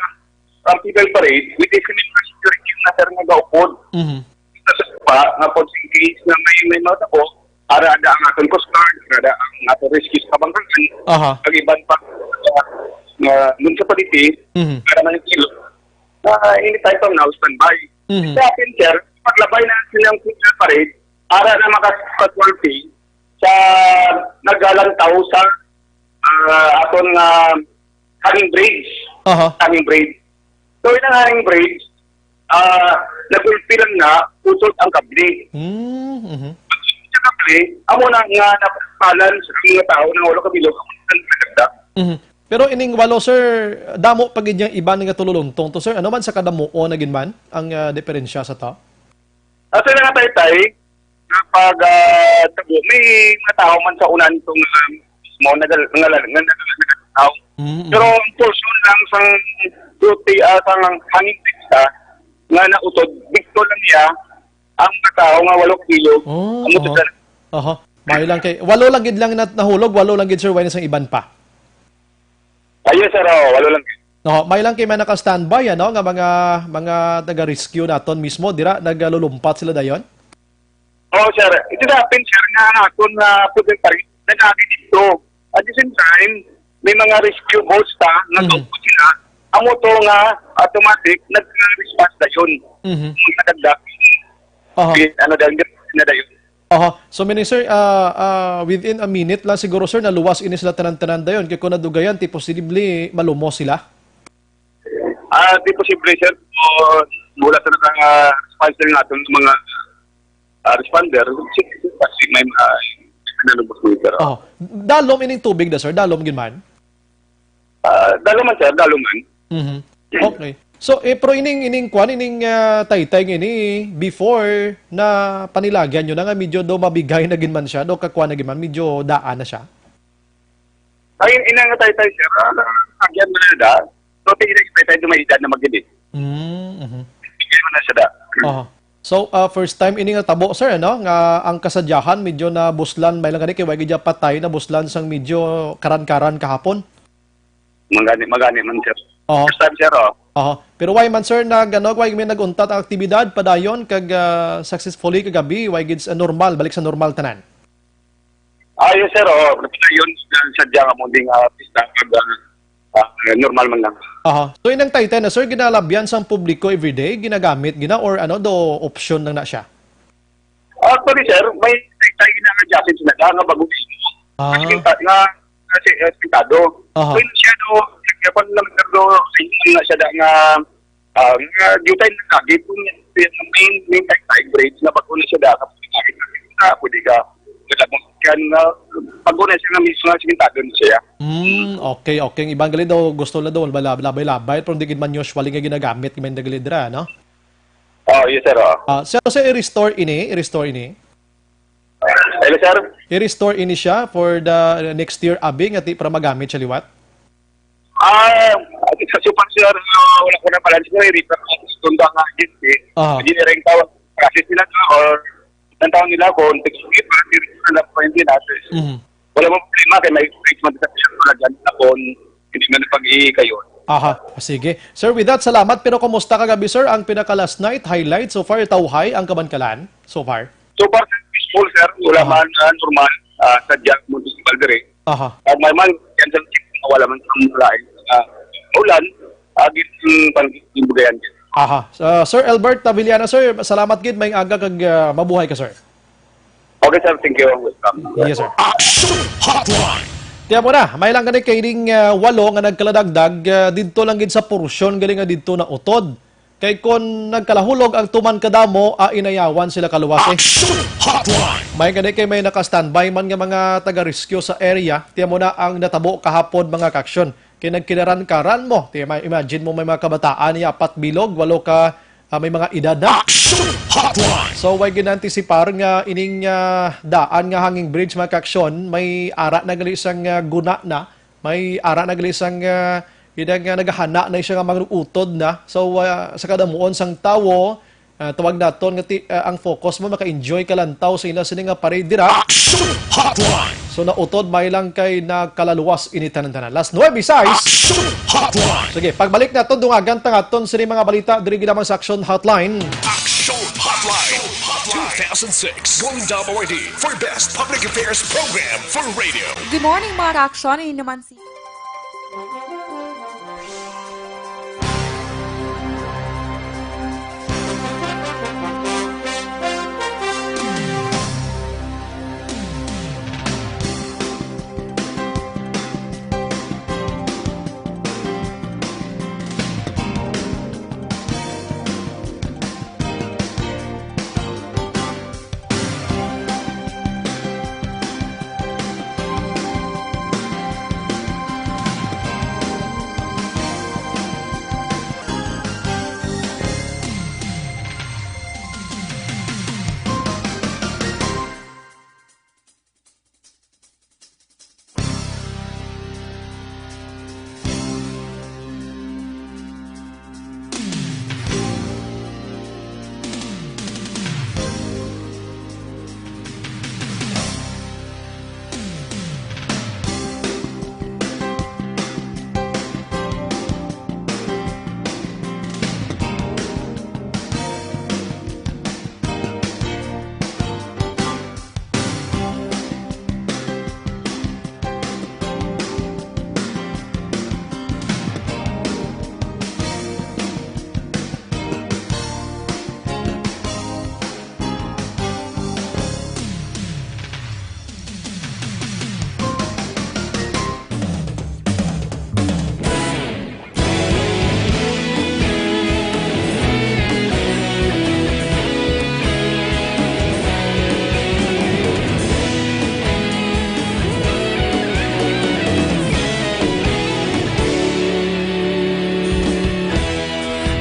ang People Parade, which is yung security na sir nga gaupod. Mhm. Sa pa, nga pag engage na may, may mga tabo, ara ada ang aton Coast Guard, ara ada ang aton rescue sa kabangkanan, Aha. ang iban pa, uh, nga, dun sa Paliti, Mhm. para man yung kilo. Uh, anytime from now, standby. Mhm. Sa akin, sir, paglabay na silang People Parade, ara na makakasualty sa nagalantaw sa ah, aton nga hanging bridge. Aha. Hanging bridge. So, inang hanging bridge, ah, nagulpi lang na, usod ang kable. Mm, mhm. Sa kable, amo na nga napalan sa mga tao na wala kabilog, amo na nagdagdag. Mhm. Pero ining walo, sir, damo pa gid yang iban nga tululuntong to, sir. Ano man sa kadamuon na gid man ang ah, diferensya sa to? At sa nga taytay, nga pag ah, tabo, may mga tao man sa unan itong uh, mo nagal nga nga nagal tao. Mm, Pero ang portion lang sang duty uh, sang hanging pista nga nautod, dito lang niya ang mga tao nga walo kilo. Oh, Amo oh. sa Aha. May lang kay walo lang gid lang nat nahulog, walo lang gid, sir, wala sang iban pa. Ayun, sir, oh, walo lang. No, may lang kay may naka-standby, ano, nga mga mga taga-rescue naton mismo dira nagalulumpat sila dayon. Oh, sir, ito na pin, sir, nga naton na pwede pa rin nagagi dito. At the same time, may mga rescue boats ta nga Mhm. mm sila. Amo to nga automatic nag-response dayon. Mhm. Mga nagda. Aha. Ano dayon na dayon. Aha. So, meaning, sir, ah, ah, within a minute lang siguro, sir, naluwas ini sila tanan-tanan dayon. Kay kung nadugayan, ti posible malumos sila. Ah, di posible, sir. O, mula sa naka-response ng ating mga ah, responder, si- si- may mga nanubos mo, sir. Oh, dalom ining tubig da, sir, dalom gid man. Ah, dalo man, sir, dalo man. Mhm. Okay. So, eh, pero ining ining kwan, ining ah, taytay nga ini before na panilagyan nyo na nga medyo do mabigay na gid man siya, do kakwan na gid man, medyo daan na siya. Ay, ina nga taytay, sir. Ah, agyan mo na da. So, tingin na taytay, may edad na magili. Mm, mhm. Bigyan mo na siya da. Aha. So, ah, first time ini nga tabo, sir, ano? Nga ang kasadyahan medyo na buslan, may lang gani kay wagi dya patay na buslan sang medyo karan-karan kahapon. Magani, magani man, sir. Oo. First time, sir, oh. Aha. Pero why man, sir, nag ano, why may nag-untat ang aktibidad padayon kag ah, successfully kagabi, why gid sa normal, balik sa normal tanan? Ah, yes, sir, oh. Yun, sadya nga mo ding ah, pista kag ah, ah, normal man lang. Aha. So inang taytay na, sir, ginalabyan sang publiko everyday, ginagamit gina or ano do option lang na siya? Actually, sir, may tayo na adjacent sila nga bago Ah. Nga, nga si eh, pintado. Aha. Kung siya do, kaya pa naman sir do, sa inyo na siya da nga ah, nga dutay na lagi kung yung main main type type grades na pag-una siya da kapag na pwede ka nagabot yan nga pag-una siya nga mismo nga sige tado na siya. Hmm, okay, okay. Ang iban gali daw gusto na daw labay-labay, pero di gid man usually nga ginagamit man gali dira, no? Oh, yes, sir. Oh. Ah, so, so i-restore ini, i-restore ini. Hello, sir. I-restore ini siya for the next year, abi, nga ti para magamit siya liwat. Ah, sa super, sir, ah, wala ko na pala siguro i-refer ko sa tunda nga agency. Ah. Engineering tawag. Kasi sila na or ang tawag nila kung technique para diri sa na point din natin. Mhm. Wala mo problema kay may treatment sa siya wala dyan na kung Hindi man pag-iikayon. Aha, sige. Sir, with that, salamat. Pero kumusta kagabi, sir? Ang pinaka last night, highlight, so far, tawhay ang Kabankalan, so far? So far, sir, peaceful, sir. Wala Aha. man, ah, normal, ah, sadya mo sa Balbere. Aha. Pag may man, yan sa wala man sa lain. Ah, ulan, agit yung pang-, yung bugayan. Aha. Uh, Sir Albert Taviliana, sir, salamat gid. May aga kag, ah, mabuhay ka, sir. Okay, sir. Thank you. Welcome. Yes, sir. Action Hotline. Tiyan mo na, may lang gani kay ding, ah, walo nga nagkaladagdag, ah, didto lang gid sa porsyon gali nga didto na utod. Kay kon nagkalahulog ang tuman kadamo, ah, inayawan sila kaluwas, eh. Action Hotline. May gani kay may naka-standby man nga mga taga-rescue sa area. Tiyan mo na ang natabo kahapon, mga kaksyon. Kay nagkilaran-karan mo. Tiyan, may, imagine mo may mga kabataan, niya apat bilog, walo ka, ah, may mga edad na. Action Hotline. So, way ginaantisipar nga ining, ah, daan nga hanging bridge, mga kaksyon, may ara na gali sang, ah, guna na, may ara na gali sang, ah, ida nga nagahana na siya nga mag-utod na. So, ah, sa kadamuon sang tawo, ah, tawag naton nga ti-, ah, ang focus mo, maka-enjoy ka lantaw sa ila sini nga parade dira. Action Hotline. So, nautod may lang kay nakalaluwas ini tanan-tanan. Last nuebe sais. Action Hotline. Sige, pagbalik naton, dungagan ta nga aton sini mga balita diri gid lamang sa Action Hotline. Action Hotline two thousand six Golden Dome Awardee for Best Public Affairs Program for Radio. Good morning, mga ka-aksyon. Ini naman si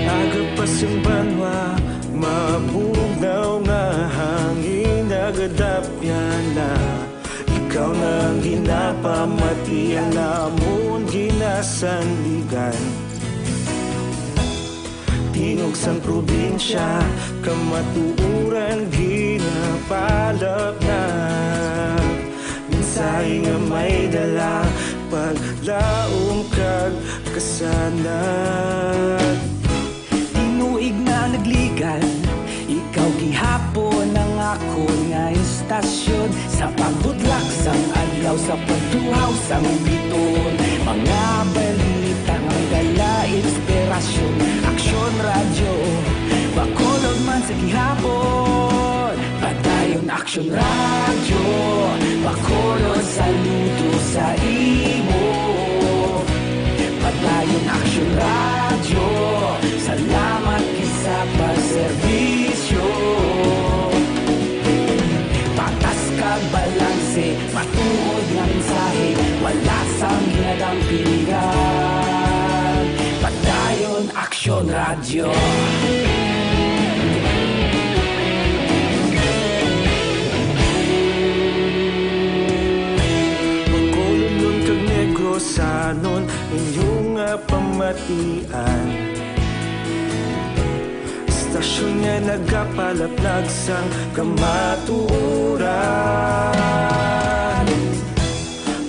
Aga pa sang banwa, mabugnaw nga hangin, nagadapyan na. Ikaw na ang ginapamati, ang amon ginasandigan. Tingog sang probinsya, kamatuoran ginapalapnag. Mensahe nga may dala, paglaom kag kasanag. Tinuig na nagligan, ikaw gihapon ang akon nga istasyon. Sa pagbudlak sang adlaw, sa pagtuhaw sang biton, mga balita nga dala inspirasyon. Aksyon Radyo, Bacolod man sa gihapon. Padayon Aksyon Radyo, Bacolod, saludo sa imo. Padayon Aksyon Radyo, salamat gid sa pagserbisyo. Patas kag balanse, matuod nga mensahe, wala sang ginadampingan. Padayon Aksyon Radyo. Bacolodnon kag Negrosanon, inyo nga pamatian. Istasyon nga nagapalaplag sang kamatuoran.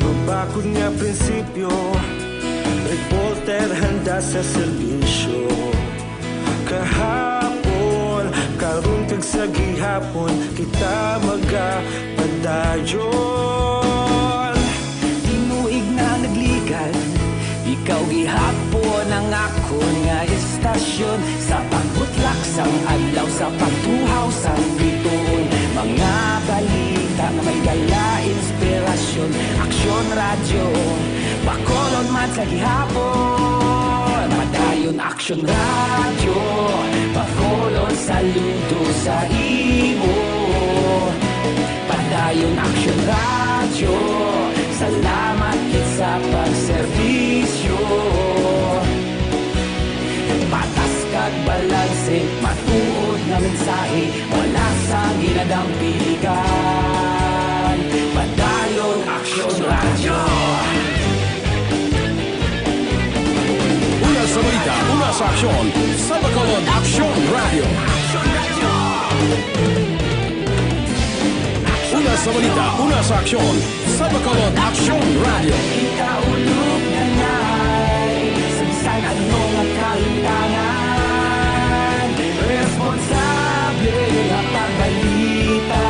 Mabakod nga prinsipyo, Handa sa serbisyo. Kahapon, karon kag sa gihapon, kita magapadayon. Tinuig na nagligan, ikaw gihapon ang akon nga istasyon. Sa pagbutlak sang adlaw, sa pagtuhaw sang bituon, mga balita nga may dala inspirasyon. Aksyon Radyo, Bacolod man sa gihapon. Padayon Aksyon Radyo, Bacolod saludo sa imo. Padayon Aksyon Radyo, salamat gid sa pagserbisyo. Patas kag balanse, matuod nga mensahe, wala sang ginadampigan. Padayon Aksyon Radyo. Una sa balita, una sa aksyon, sa Bacolod Aksyon Radyo. Una sa balita, una sa aksyon, sa Bacolod Aksyon Radyo. Ikaulog na na'y sa bisan ano nga kahimtangan. Responsable nga pagbalita,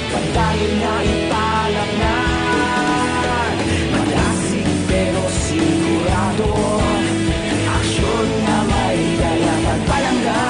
padayon nga ipalatnag. Malasig pero sigurado, aksyon nga may dala pagpalangga.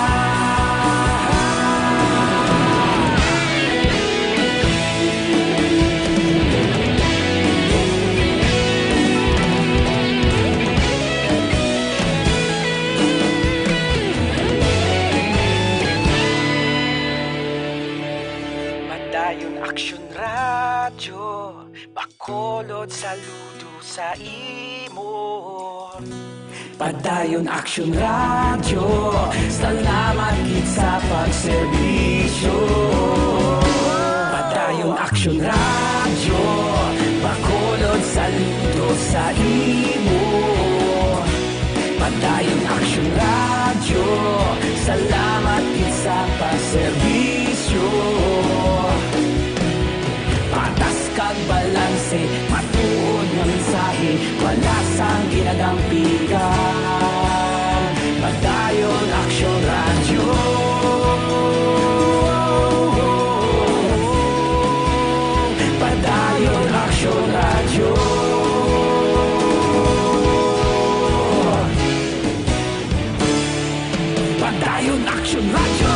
Padayon Aksyon Radyo, Bacolod saludo sa imo. Padayon Aksyon Radyo, salamat gid sa pagserbisyo. Padayon Aksyon Radyo, Bacolod saludo sa imo. Padayon Aksyon Radyo, salamat gid sa pagserbisyo. Patas kag balanse, matuod nga mensahe, wala sang ginadampigan. Padayon Aksyon Radyo. Padayon Aksyon Radyo. Padayon Aksyon Radyo.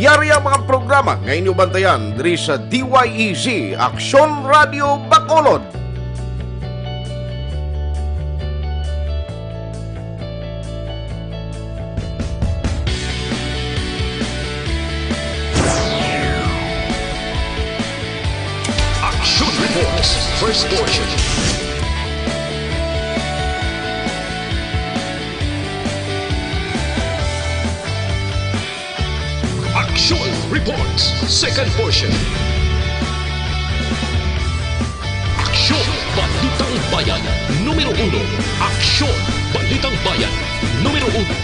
Yari ang mga programa nga inyo bantayan diri sa D Y E Z, Aksyon Radio Bacolod. Action Reports, first portion. Sports, second portion. Aksyon, Balitang Bayan, numero uno. Aksyon, Balitang Bayan, numero uno.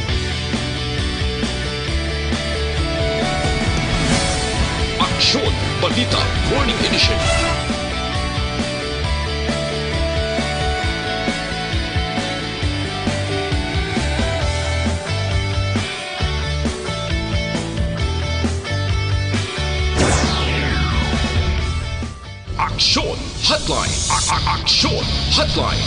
Aksyon, Balita, Morning Edition. Aksyon Hotline. A- a- Aksyon Hotline.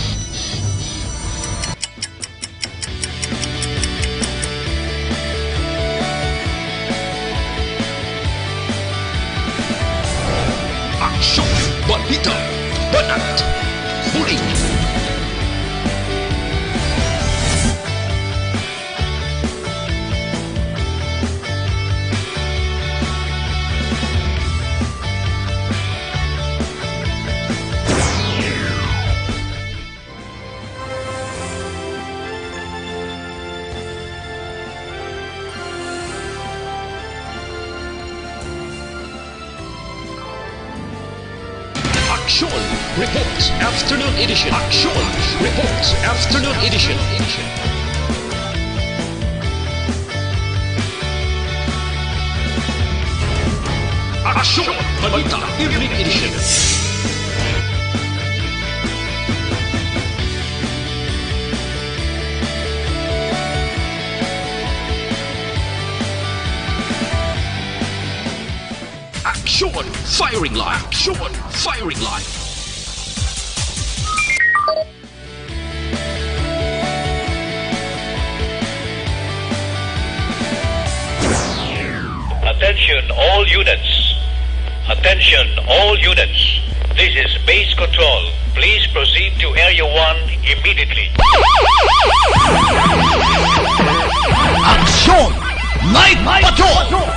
Aksyon, balita, banat, bulig. Aksyon Reports Afternoon Edition. Aksyon Reports Afternoon Edition. Aksyon Balita Evening Edition. Aksyon Firing Line. Aksyon Firing Line. Attention all units. Attention all units. This is base control. Please proceed to Area one immediately. Aksyon! Night Patrol!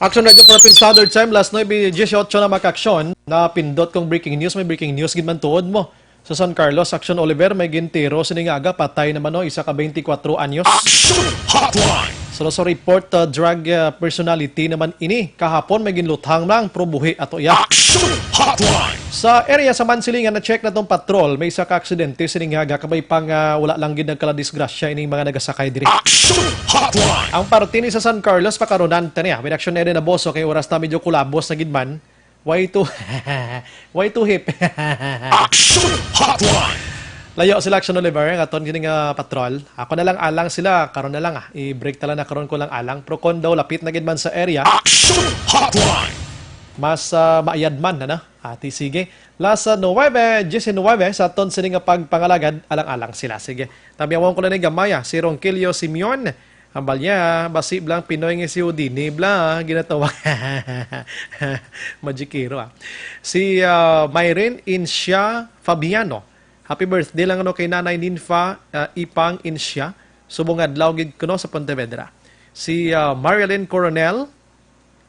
Action Radio for Philippine Standard Time, las nuebe dieciocho na, mga ka-aksyon. Napindot kong breaking news, may breaking news gid man tuod mo. Sa San Carlos, Action Oliver, may gintiro sini nga aga, patay naman, no, isa ka twenty-four anyos. Action Hotline! Sa Loso Report, uh, drug, uh, personality naman ini. Kahapon, may ginluthang lang, pero buhi ato iya. Action Hotline! Sa area sa Mansilingan, na-check na tong patrol, may isa ka aksidente sini nga aga, kabay pang, uh, wala lang gid nagkaladisgrasya ining mga nagasakay diri. Action Hotline! Ang parte ni sa San Carlos, pakarunan ta niya. With Action Eden Aboso, kay oras ta medyo kulabos na gid man. Way to, way to hip. Action Hotline! Layo sila, Action Oliver, nga aton gini nga patrol. Ako na lang alang sila, karon na lang, ah. I-break tala na karon ko lang alang. Pero kon daw lapit na gid man sa area, Action Hotline! Mas, ah, maayad man, ano? Ati, sige. Las nuebe diecinuebe sa aton sini nga pagpangalagad, alang-alang sila. Sige. Tabyawon ko na ni gamay, ah. Si Ronquillo Simeon, Ambal niya, basi blang Pinoy nga si Houdini, bla, ginatawag. Magikero, ah. Si, ah, Myrin Incia Fabiano. Happy birthday lang, ano, kay Nanay Ninfa, ah, Ipang Incia. Subong adlaw gid kuno sa Pontevedra. Si, ah, Marilyn Coronel,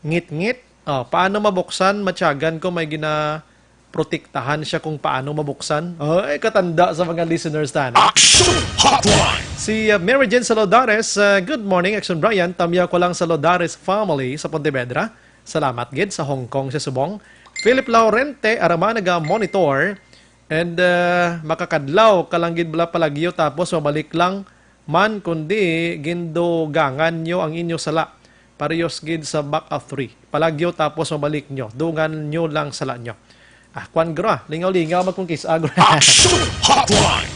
Ngit-ngit. Oh, paano mabuksan? Matyagan ko may ginaprotektahan siya kung paano mabuksan. Oh, ay, katanda sa mga listeners ta, no? Action Hotline! Si, uh, Mary Jane Salodares, uh, "Good morning, Action Brian. Tamyaw ko lang sa Lodares family sa Pontevedra. Salamat gid sa Hong Kong," siya subong. Philip Laurente, arama naga-monitor. And, uh, makakadlaw ka lang gid bala palagyo, tapos mabalik lang man, kundi gindugangan nyo ang inyo sala, parehos gid sa back of three. Palagyo tapos mabalik nyo, dungan nyo lang sala nyo. Ah, kwan, gra, lingaw-lingaw magkungkis-a, gra. Action Hotline!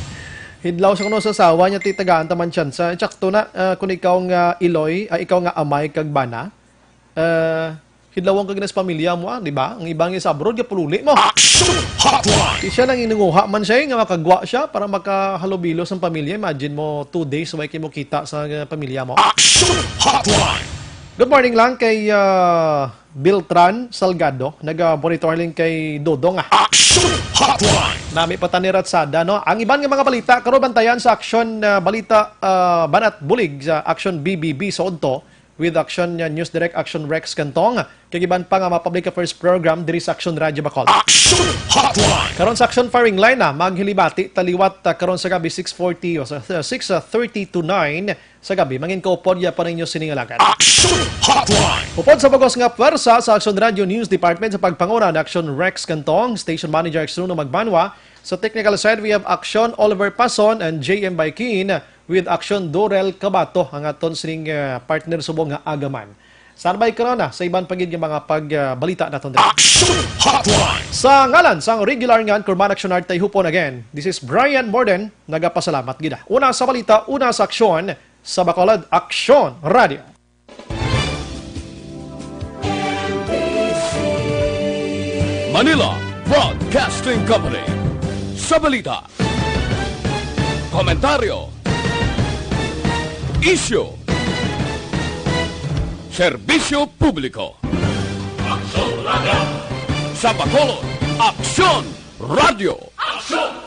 Hidlaw sa kuno sa asawa niya, ti tagaan ta man tsansa. Tsakto na, ah, kung ikaw nga iloy, ah, ikaw nga amay kag bana, ah, hidlawon kag nas pamilya mo, ah, di ba? Ang iba nga sa abroad, gapululi mo. Action Hotline! Di siya nang inunguha man siya, eh, nga makagwa siya para makahalubilo sa pamilya. Imagine mo, two days, way kayo mo kita sa, ah, pamilya mo. Action Hotline! Good morning lang kay, ah, Beltran Salgado, naga-monitor lang kay Dodong, ah. Action Hotline! Nami pa tani ratsada, no? Ang iban nga mga balita, karon bantayan sa Action, ah, Balita, ah, Banat Bulig sa Action B B B sa udto, with Action, ah, News Direct Action Rex Cantong, kag iban pa nga mga public affairs program diri sa Action Radio Bacolod. Action Hotline! Karon sa Action Firing Line, ah, maghilibati taliwat, ah, karon sa gabi six forty o sa, sa six thirty to nine sa gabi, mangin kaupod ya pa ninyo sining alagad. Action Hotline! Upod sa bugos nga pwersa sa Action Radio News Department sa pagpanguna ni Action Rex Cantong, Station Manager Extruno Magbanwa. Sa technical side, we have Action Oliver Pason and J M Baikin with Action Dorel Cabato, ang aton sining, uh, partner subong nga agaman. Standby karon na sa iban pa gid nga mga pagbalita naton diri. Action Hotline! Sa ngalan sang regular nga Anchorman Action Art Tayhupon again, this is Brian Morden, nagapasalamat gid. Una sa balita, una sa aksyon, sa Bacolod Aksyon Radio. Manila Broadcasting Company. Sa balita, komentaryo, isyu, serbisyo publiko. Aksyon Radio. Sa Bacolod, Aksyon Radio. Aksyon